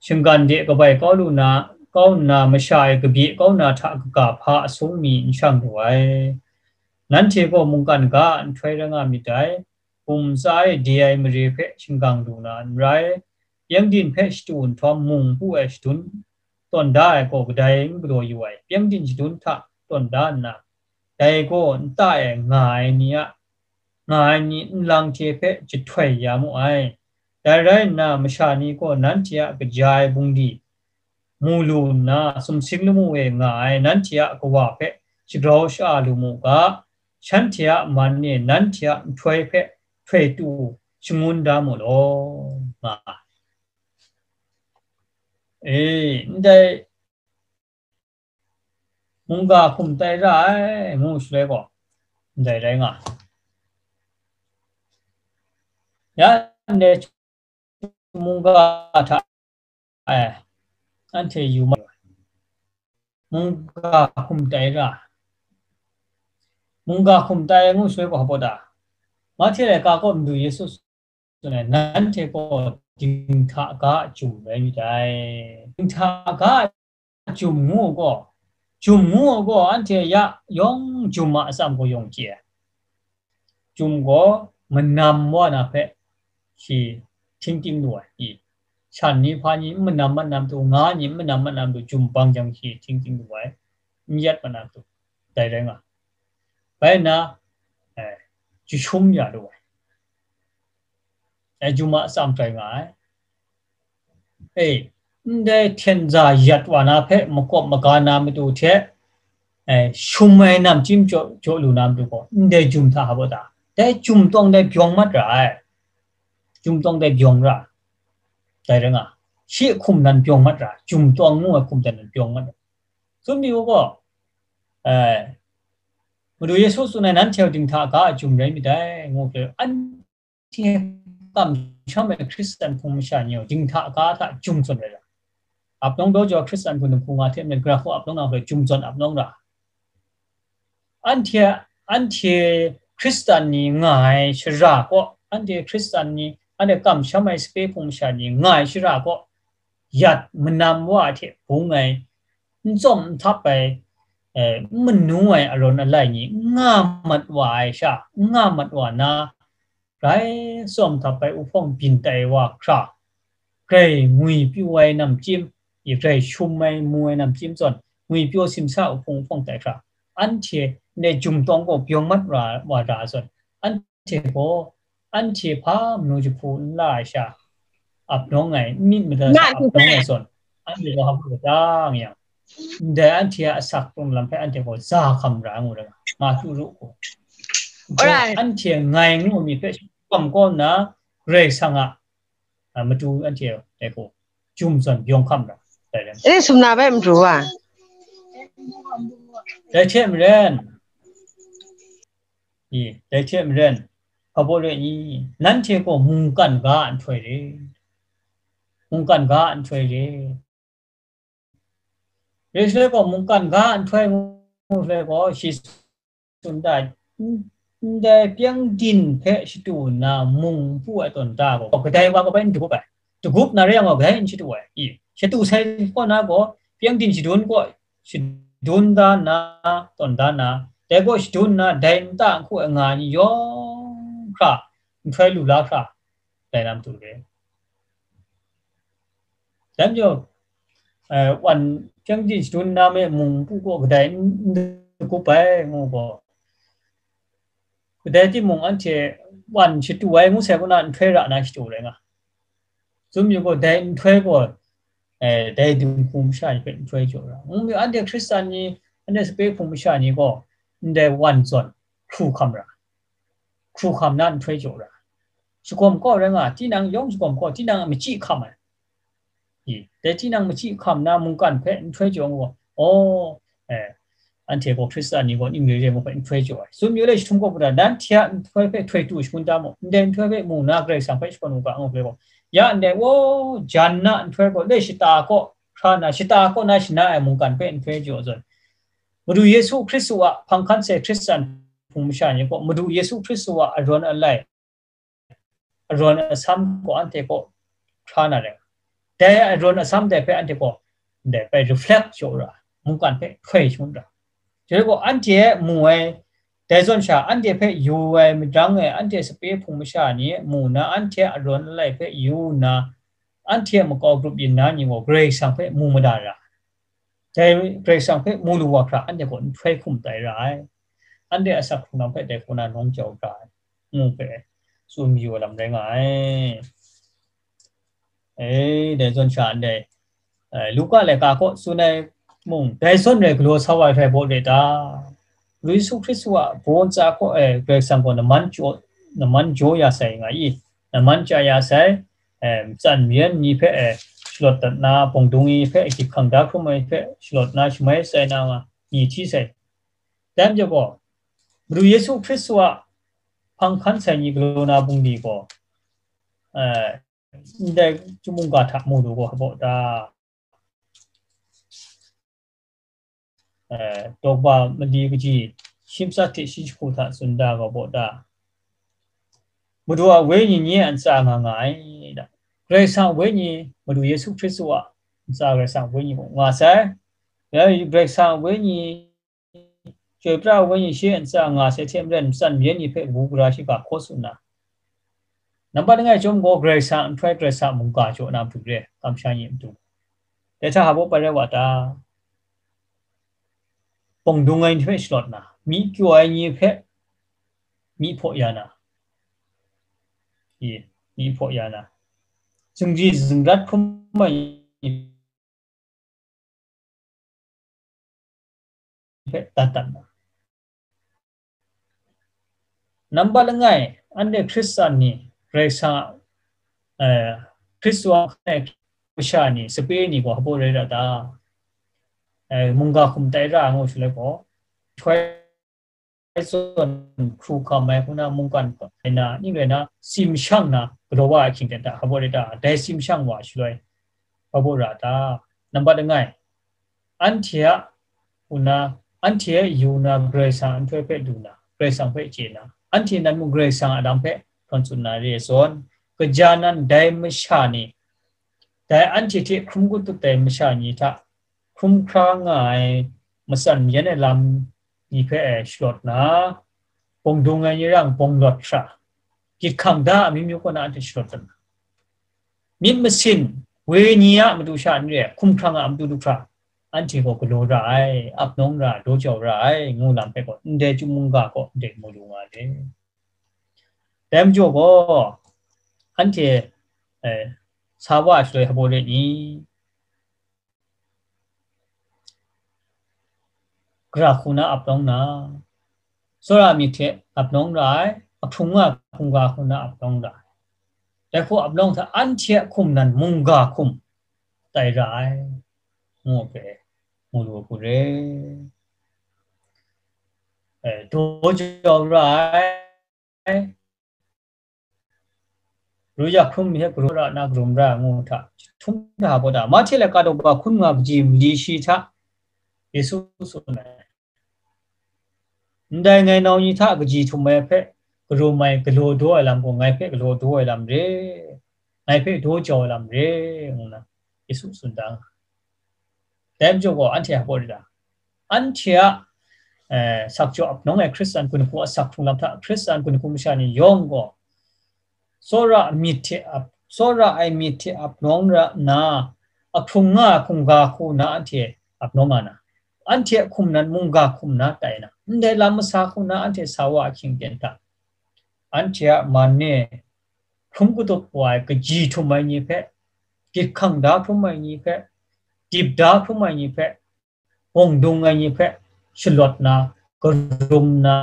Shinggan de kabai kau lu na, kau nna, masha e kabye kau na hta kaga hpa asung mi n shang lu ai. Nanhte gaw mungkan ga a nhtoi rai nga myit dai. Bum tsa e de ai mare hpe shingkang lu na n rai, pyengdin hpe shatu nhtawm mung pu ai shadun tawn da ai gaw kadai n galaw yu ai, pyengdin shadun hta tawn da nna, dai gaw nta e nga ai ni a, nga ai ni nlang hte hpe jahtoi ya mu ai. Dai rai nna, masha ni gaw nanhte a kaja ai bungli mu lu nna, sumsing lamu e nga ai nanhte a Kawa hpe shagrau sha-a lu mu ga, shanhte a man e nanhte a nhtoi hpe htoi tu shangun da mu law, nga ai. E, ndai mungga hkum tai ra ai, ngu shaloi gaw, ndai rai nga ai. Ya, ndai mungga hta, eh, anhte yu ma, mungga hkum tai ra, mungga hkum tai ngu shaloi gaw, hpa da, Mahte laika kaw Madu Yesu tsun ai, nanhte gaw dinghta ga a jum rai myit dai. Dinghta ga a jum ngu gaw, jum ngu gaw, anhte ya yawng jum a atsam gaw yawng chye ai. Jum gaw manam wa na hpe shi htingting lu ai, i, shan ni hpa ni n manam mat na matu, nga ni n manam mat na matu, jum bang jang shi htingting lu ai, n yat mat na matu, dai rai nga ai. Bai nna, eh, jashum ya lu ai. Dai jum a atsam tai nga ai. E, ndai hten za yat wa na hpe makawp maga na matu hte, e, shum ai namchyim jaw, jaw lu na matu gaw, ndai jum hta hpa baw ta? Dai jum tawng dai byawng mat ra ai. Jum tawng dai byawng ra. Dai rai nga, shi hkum nan byawng mat ra, jum tawng ngu ai hkum dan nan byawng mat ra. Tsun mi u gaw, e, Madu Yesu tsun ai, nanhte dinghta ga a jum rai myit dai, ngu hpe, an hte kamsham ai Hkristan hpung masha ni gaw dinghta ga hta jum zawn rai ra. Ap nawng daw jaw Hkristan hpung dinghku nga hte maren, gara hku ap nawng na hpe jum zawn ap nawng ra. Anhte, anhte Hkristan ni nga ai shara kaw, anhte Hkristan ni, anhte kamsham ai sape hpung masha ni nga ai shara kaw, yat manam wa hte bung ai, n tsawm n htap ai, eh, n manu ai arawn alai ni n nga mat wa ai sha, n nga mat wa na, grai tsawm htap ai uhpawng byin tai wa hkra, grai ngwipyaw ai namchyim, grai shum ai, mu ai namchyim zawn, ngwipyaw simsa uhpawng uhpawng tai hkra, anhte ndai jum tawng gaw byawng mat ra, wa ra zawn, anhte gaw, anhte hpa manu jahpu n la ai sha, ap nawng ai, n myit mada sha ap nawng ai zawn, anhte gaw hpa dang yang, ndai anhte a asak hkrung lam hpe anhte gaw za hkam ra ngu ra, ma tu ru u. Anhte ngai ngu mi hpe shakawm kaw nna, Karai Kasang a, a, matu anhte dai gaw, jum zawn yawng hkam ra, dai rai. E, sumna bai matu wa. Dai hte maren, i, dai hte maren, hpa baw re ni, nanhte gaw mungkan ga a nhtoi re, mungkan ga a nhtoi re. Rai shaloi gaw, mungkan ga a nhtoi ngu shaloi gaw, shi tsun da ai, ndai pyengdin hpe shatu nna mung npu ai tawn da gaw, kadai wa kabai n dagup ai. Dagup na rai yang gaw, kadai n shatu ai. I, shatu sai kaw na gaw, pyengdin shadun kaw, shadun da nna, tawn da nna, dai kaw shadun nna, dai nta nhku ai nga ni yawng hkra, nhtoi lu la hkra, dai na matu re. Dai majaw, eh, wan pyengdin shadun na me mung npu kaw kadai n dagup ai ngu gaw, kadai timung anhte wan shatu ai ngu sai kaw na nhtoi ra na shatu rai nga. Tsun yu gaw, dai nhtoi gaw, eh, dai dinghku masha ni hpe nhtoi jaw ra. Ngu mi, anhte Hkristan ni, anhte sape hpung masha ni gaw, ndai wan zawn hkru hkam ra, hkru hkam na nhtoi jaw ra. Shagawm kaw rai nga, tinang yawng shagawm kaw, tinang a machyi hkam ai. I, dai tinang machyi hkam na mungkan hpe nhtoi jaw nga, aw, eh, anhte gaw Hkristan ni gaw ning re re ngu hpe nhtoi jaw ai. Tsun yu le, jahtum kaw hpung da, nanhte a nhtoi hpe htoi tu shangun da mu, ndai nhtoi hpe mu na Karai Kasang hpe shakawn u ga, ngu hpe gaw, ya ndai, aw, jan na nhtoi gaw, le shata kaw hkra na, shata kaw na shana ai mungkan hpe nhtoi jaw zawn, Madu Yesu Hkristu a hpang hkan sai Hkristan hpung masha ni gaw, Madu Yesu Hkristu a arawn alai, arawn asam gaw anhte kaw hkra na rai. Dai arawn asam dai hpe anhte gaw ndai hpe reflect jaw ra, mungkan hpe htoi shangun ra. Dai gaw anhte mu ai, dai zawn sha anhte hpe yu ai majaw ai, anhte sape hpung masha ni mu na, anhte arawn alai hpe yu nna, anhte a makau grup yin na ni gaw Karai Kasang hpe mu mada ra. Dai Karai Kasang hpe mu lu wa hkra, anhte gaw nhtoi hkum tai ra ai. Anhte a asak hkrung lam hpe dai kaw na nawng jau ra ai, ngu hpe tsun mayu ai lam rai nga ai. E, dai zawn sha ndai, eh, Luka laika kaw tsun ai mung, dai zawn rai galaw sa wa ai hkrai baw re ta? Madu Yesu Hkristu a baw ntsa kaw, eh, Karai Kasang gaw naman jaw, naman jaw ya sai nga i, naman chya ya sai, eh, matsan mayan ni hpe, eh, shalawt dat na, bawng dung ni hpe, gyit hkang da hkrum ai hpe shalawt na, shamai sai na nga, ni hti sai. Dai majaw gaw, Madu Yesu Hkristu a hpang hkan sai ni galaw na bungli gaw, eh, ndai chyum mungga hta mu lu gaw hpa baw ta? Eh, Dawkba mali kaji shi matsat hte shi jahku hta tsun da gaw baw ta? Madu a wenyi ni a ntsa nga nga ai da. Karai Kasang a wenyi, Madu Yesu Hkristu a ntsa Karai Kasang a wenyi mung nga sai. Ya, Karai Kasang a wenyi, Chyoi pra ai wenyi shi a ntsa nga sai hte maren, matsan mayan ni hpe kabu gara shiga hkaw tsun na, nambat langai chyawm gaw Karai Kasang a nhtoi, Karai Kasang a mungga jaw na matu re, kamsham ni a matu. Dai hta hpa baw rai wa ta? Bawng dung ai ni hpe shalawt na, myi kyaw ai ni hpe myi hpaw ya na, i, myi hpaw ya na, zingri zingrat hkrum ai ni hpe dat dat na. Nambat langai, anhte Hkristan ni, Karai Kasang, eh, Hkristu a hkrai masha ni, sape ni gaw hpa baw rai ra ta? Eh, mungga hkum tai ra ngu shaloi gaw, htoi zawn hkru hkam ai hku na mungkan ai na, ning rai na, tsim shang na, galaw wa ai hkying hte hpa baw rai ta? Dai tsim shang wa shaloi, hpa baw ra ta? Nambat langai, anhte a hku na, anhte a yu na, Karai Kasang a nhtoi hpe du na, Karai Kasang hpe chye na, anhte nan mung Karai Kasang a lam hpe htawn tsun na re ai zawn, kaja nan dai masha ni, dai anhte hte hkrum kau tut ai masha ni hta hkrum hkra nga ai matsan mayan ai lam ni hpe e shalawt na, bawng dung ai ni rang bawng lawt hkra, gyit hkang da ai amyu myu kaw na anhte shalawt dat na, myit masin, wenyi a matu sha n re ai, hkum hkrang a matu du hkra, anhte gaw galaw ra ai, ap nawng ra, daw jau ra ai, ngu lam hpe gaw, ndai chyum mungga gaw ndai mu lu nga ai. Dai majaw gaw, anhte, eh, sa wa shaloi hpa ret ni? Gara hku na ap nawng na, tsawra myit hte ap nawng ra ai, ahkrung nga hkungga hku na ap nawng ra ai. Dai hku ap nawng hta anhte a hkum nan mungga hkum tai ra ai, ngu hpe mu lu hku re. Eh, daw jau ra ai. Ru ya hkrum mi hpe garum ra na garum ra ngu hta, htum hta baw da, Mahte laika daw ba hkun nga kaji mali shi hta, Yesu tsun ai. Ndai ngai nau ni hta kaji htum ai hpe, garum ai, galaw daw ai lam gaw, ngai hpe galaw daw ai lam re, ngai hpe daw jau ai lam re, ngu na, Yesu tsun da nga. Dai majaw gaw, anhte a baw da, anhte a, eh, sakjaw ap nawng ai Hkristan gun hku a sak hkrung lam hta, Hkristan gun hku masha ni yawng gaw, tsawra myit hte ap, tsawra ai myit hte ap nawng ra nna, ahkrung nga ai hkungga hku na anhte ap nawng nga na, anhte a hkum nan mungga hkum na tai na, ndai lam masa hku na anhte sa wa ahkying ten hta, anhte a man e hkrum katup wa ai kaji htum ai ni hpe, gyit hkang da hkrum ai ni hpe, dip da hkrum ai ni hpe, bawng dung ai ni hpe shalawt na, karum na,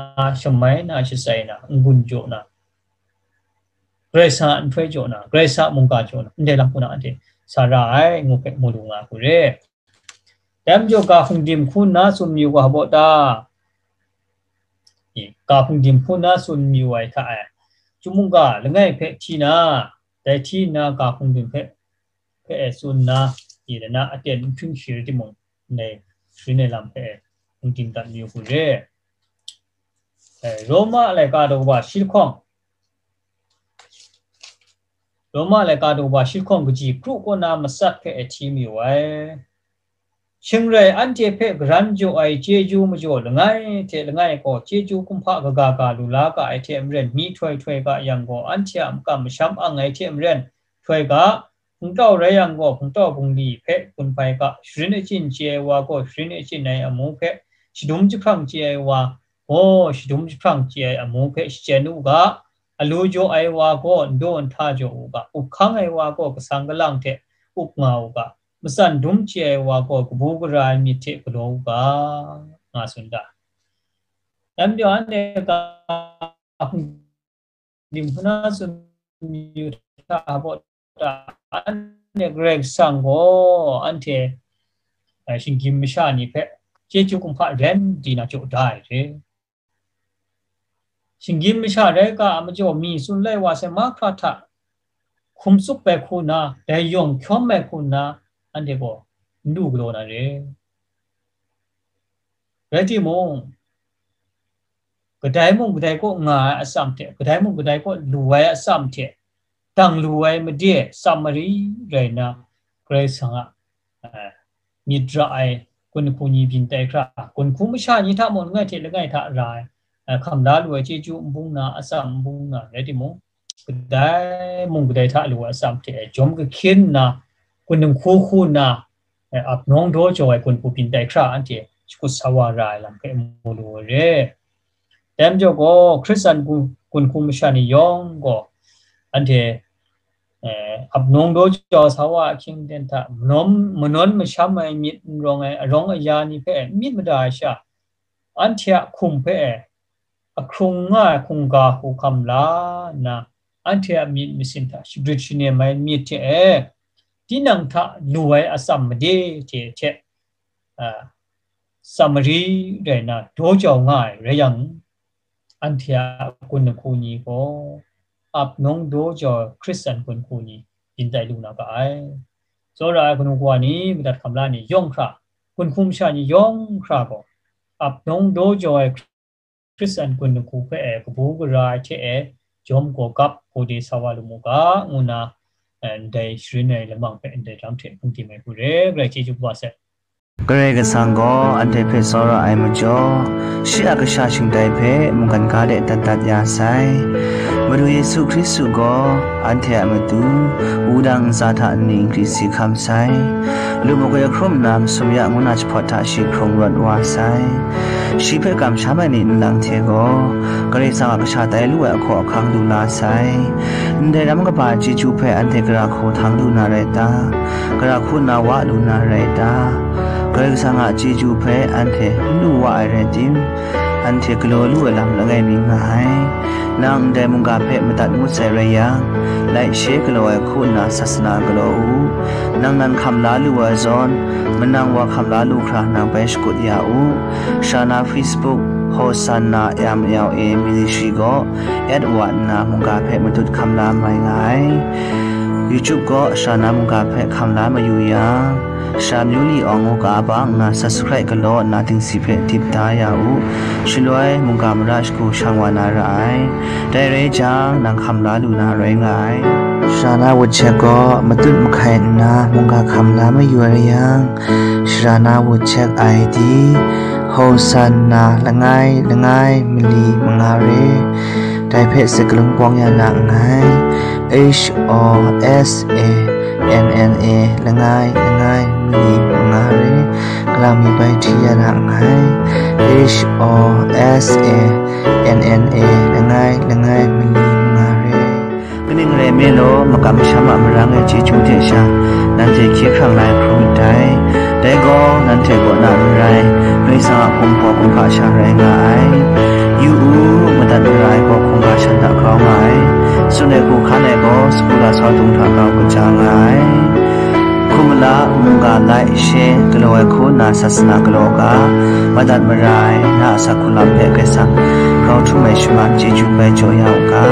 shamai na, shatsai na, n-gun jaw na, Karai Kasang a nhtoi jaw na, Karai Kasang a mungga jaw na, ndai lam hku na anhte sa ra ai, ngu hpe mu lu nga hku re. Dai majaw, ga hpungdim hku nna tsun mayu ga hpaw ta? Ga hpungdim hku nna tsun mayu ai hta e, chyum mungga langai hpe hti na, dai hti nna ga hpungdim hpe, hpe e tsun nna, i lana aten n hpring shi rai timung, ndai sharin ai lam hpe e hpungdim dat mayu hku re. Eh, Roma laika daw wa shi lahkawng, Roma laika daw wa shi lahkawng kaji kru kaw na matsat hpe e hti mayu ai. Shing rai, anhte hpe garan jaw ai chyeju majaw langai hte langai gaw, chyeju kumhpa kaga ga lu la ga ai hte maren, myihtoi htoi ga yang gaw, anhte a makam masham ang ai hte maren, htoi ga, hpungtau rai yang gaw, hpungtau bungli hpe gun hpai ga, sharin achyin chye ai wa gaw, sharin achyin ai amu hpe, shadum jahprang chye ai wa gaw, shadum jahprang chye ai amu hpe shachyen u ga, alu jaw ai wa gaw, ndaw nhta jaw u ga, up hkang ai wa gaw, kasang kalang hte up nga u ga, matsan dum chye ai wa gaw, kabu gara ai myit hte galaw u ga, nga tsun da. Dai majaw, anhte ga hpungdim hku na tsun mayu hta baw ta, anhte Karai Kasang gaw anhte, eh, shinggyim masha ni hpe chyeju kumhpa ren di na jaw da ai re. Shinggyim masha rai ga a majaw, mi tsun lai wa sai mahkra hta hkum tsup ai hku nna, dai yawng hkyawm ai hku nna, anhte gaw n du galaw na re. Rai timung, kadai mung kadai kaw nga ai atsam hte, kadai mung kadai kaw lu ai atsam hte, dang lu ai made, tsam mari rai nna, Karai Kasang a, eh, myit ra ai gun hku ni byin tai hkra, gun hku masha ni hta mung langai hte langai hta ra ai, eh, hkam da lu ai chyeju n bung na, atsam n bung na, rai timung, kadai mung kadai hta lu ai atsam hte jawm kahkyin nna, gun dinghku hku nna, eh, ap nawng daw jau ai gun hku byin tai hkra anhte shakut sa wa ra ai lam hpe mu lu ai re. Dai majaw gaw, Hkristan gun, gun hku masha ni yawng gaw, anhte, eh, ap nawng daw jau sa wa ahkying ten hta, manawn, manawn masham ai myit n rawng ai arawng aya ni hpe myit mada ai sha, anhte a hkum hpe e, ahkrung nga ai hkungga hku hkam la nna, anhte a myit masin hta shagrit shanem ai myit hte e, tinang hta lu ai atsam made hte hte, a, tsam mari rai nna daw jau nga ai rai yang, anhte a gun dinghku ni gaw ap nawng daw jau ai Hkristan gun hku ni byin tai lu na ga ai. Tsawra ai kanu kawa ni, madat hkam la ni yawng hkra, gun hku masha ni yawng hkra gaw, ap nawng daw jau ai Hkristan gun dinghku hpe e kabu gara ai hte e jawm gaw gap, gade sa wa lu mu ga, ngu nna, eh, ndai sharin ai lamang hpe ndai lam hte hpungdim ai hku re, Karai chyeju kaba sai. Karai Kasang gaw anhte hpe tsawra ai majaw, shi a kasha shingtai hpe mungkan ga de dat dat ya sai. Madu Yesu Hkristu gaw anhte a matu, wudang ntsa hta nni nkri si hkam sai. Lu makoi ahkrum nna masum ya ngu na jahpawt hta shi hkrung rawt wa sai. Shi hpe kamsham ai ni nlang hte gaw, Karai Kasang a kasha tai lu ai ahkaw ahkang lu la sai. Ndai ram kaba chyeju hpe anhte gara hku htang lu na rai ta? Gara hku nna wa lu na rai ta? Karai Kasang a chyeju hpe anhte n lu wa ai rai tim, anhte galaw lu ai lam langai mi nga ai. Nang ndai mungga hpe madat ngut sai rai yang, like, share galaw ai hku nna sasana galaw u. Nang nan hkam la lu ai zawn, manang wa hkam la lu hkra nang bai shakut ya u. Sha na Facebook, Hosanna M L A Ministry gaw at wa nna mungga hpe madut hkam la mai nga ai. YouTube gaw sha na mungga hpe hkam la mayu yang, Sha Myu Li Awng ngu ga bang nna subscribe galaw nna dingsi hpe dip da ya u. Shaloi mungga mara shagu shang wa na ra ai. Dai rai jang, nang hkam la lu na rai nga ai. Sha na WhatsApp gaw matut mahkai nna mungga hkam la mayu ai rai yang, Sha na WhatsApp I D, Hosanna langai langai mali manga re. Dai hpe se kalung pawng ya na nngai. H O S A N N A langai langai mali manga re. Galang mi bai hti ya na nngai. H O S A N N A langai langai mali manga re. Kaning rai nme law, makam masham a marang e chyeju hte sha, nanhte hkye hkrang lai hkrum ndai. Dai gaw, nanhte kaw na n rai, Karai Kasang a kumhpaw kumhpa sha rai nga ai. Yu u, madat mara ai gaw hkungga shan hta grau nga ai. Tsun ai hku hkan ai gaw, sagu lasau dung hta grau kaja nga ai. Hkum mala, mungga like, share galaw ai hku nna sasana galaw u ga, madat mara ai na a asak hku lam hpe Karai Kasang grau htum ai shaman chyeju bai jaw ya u ga.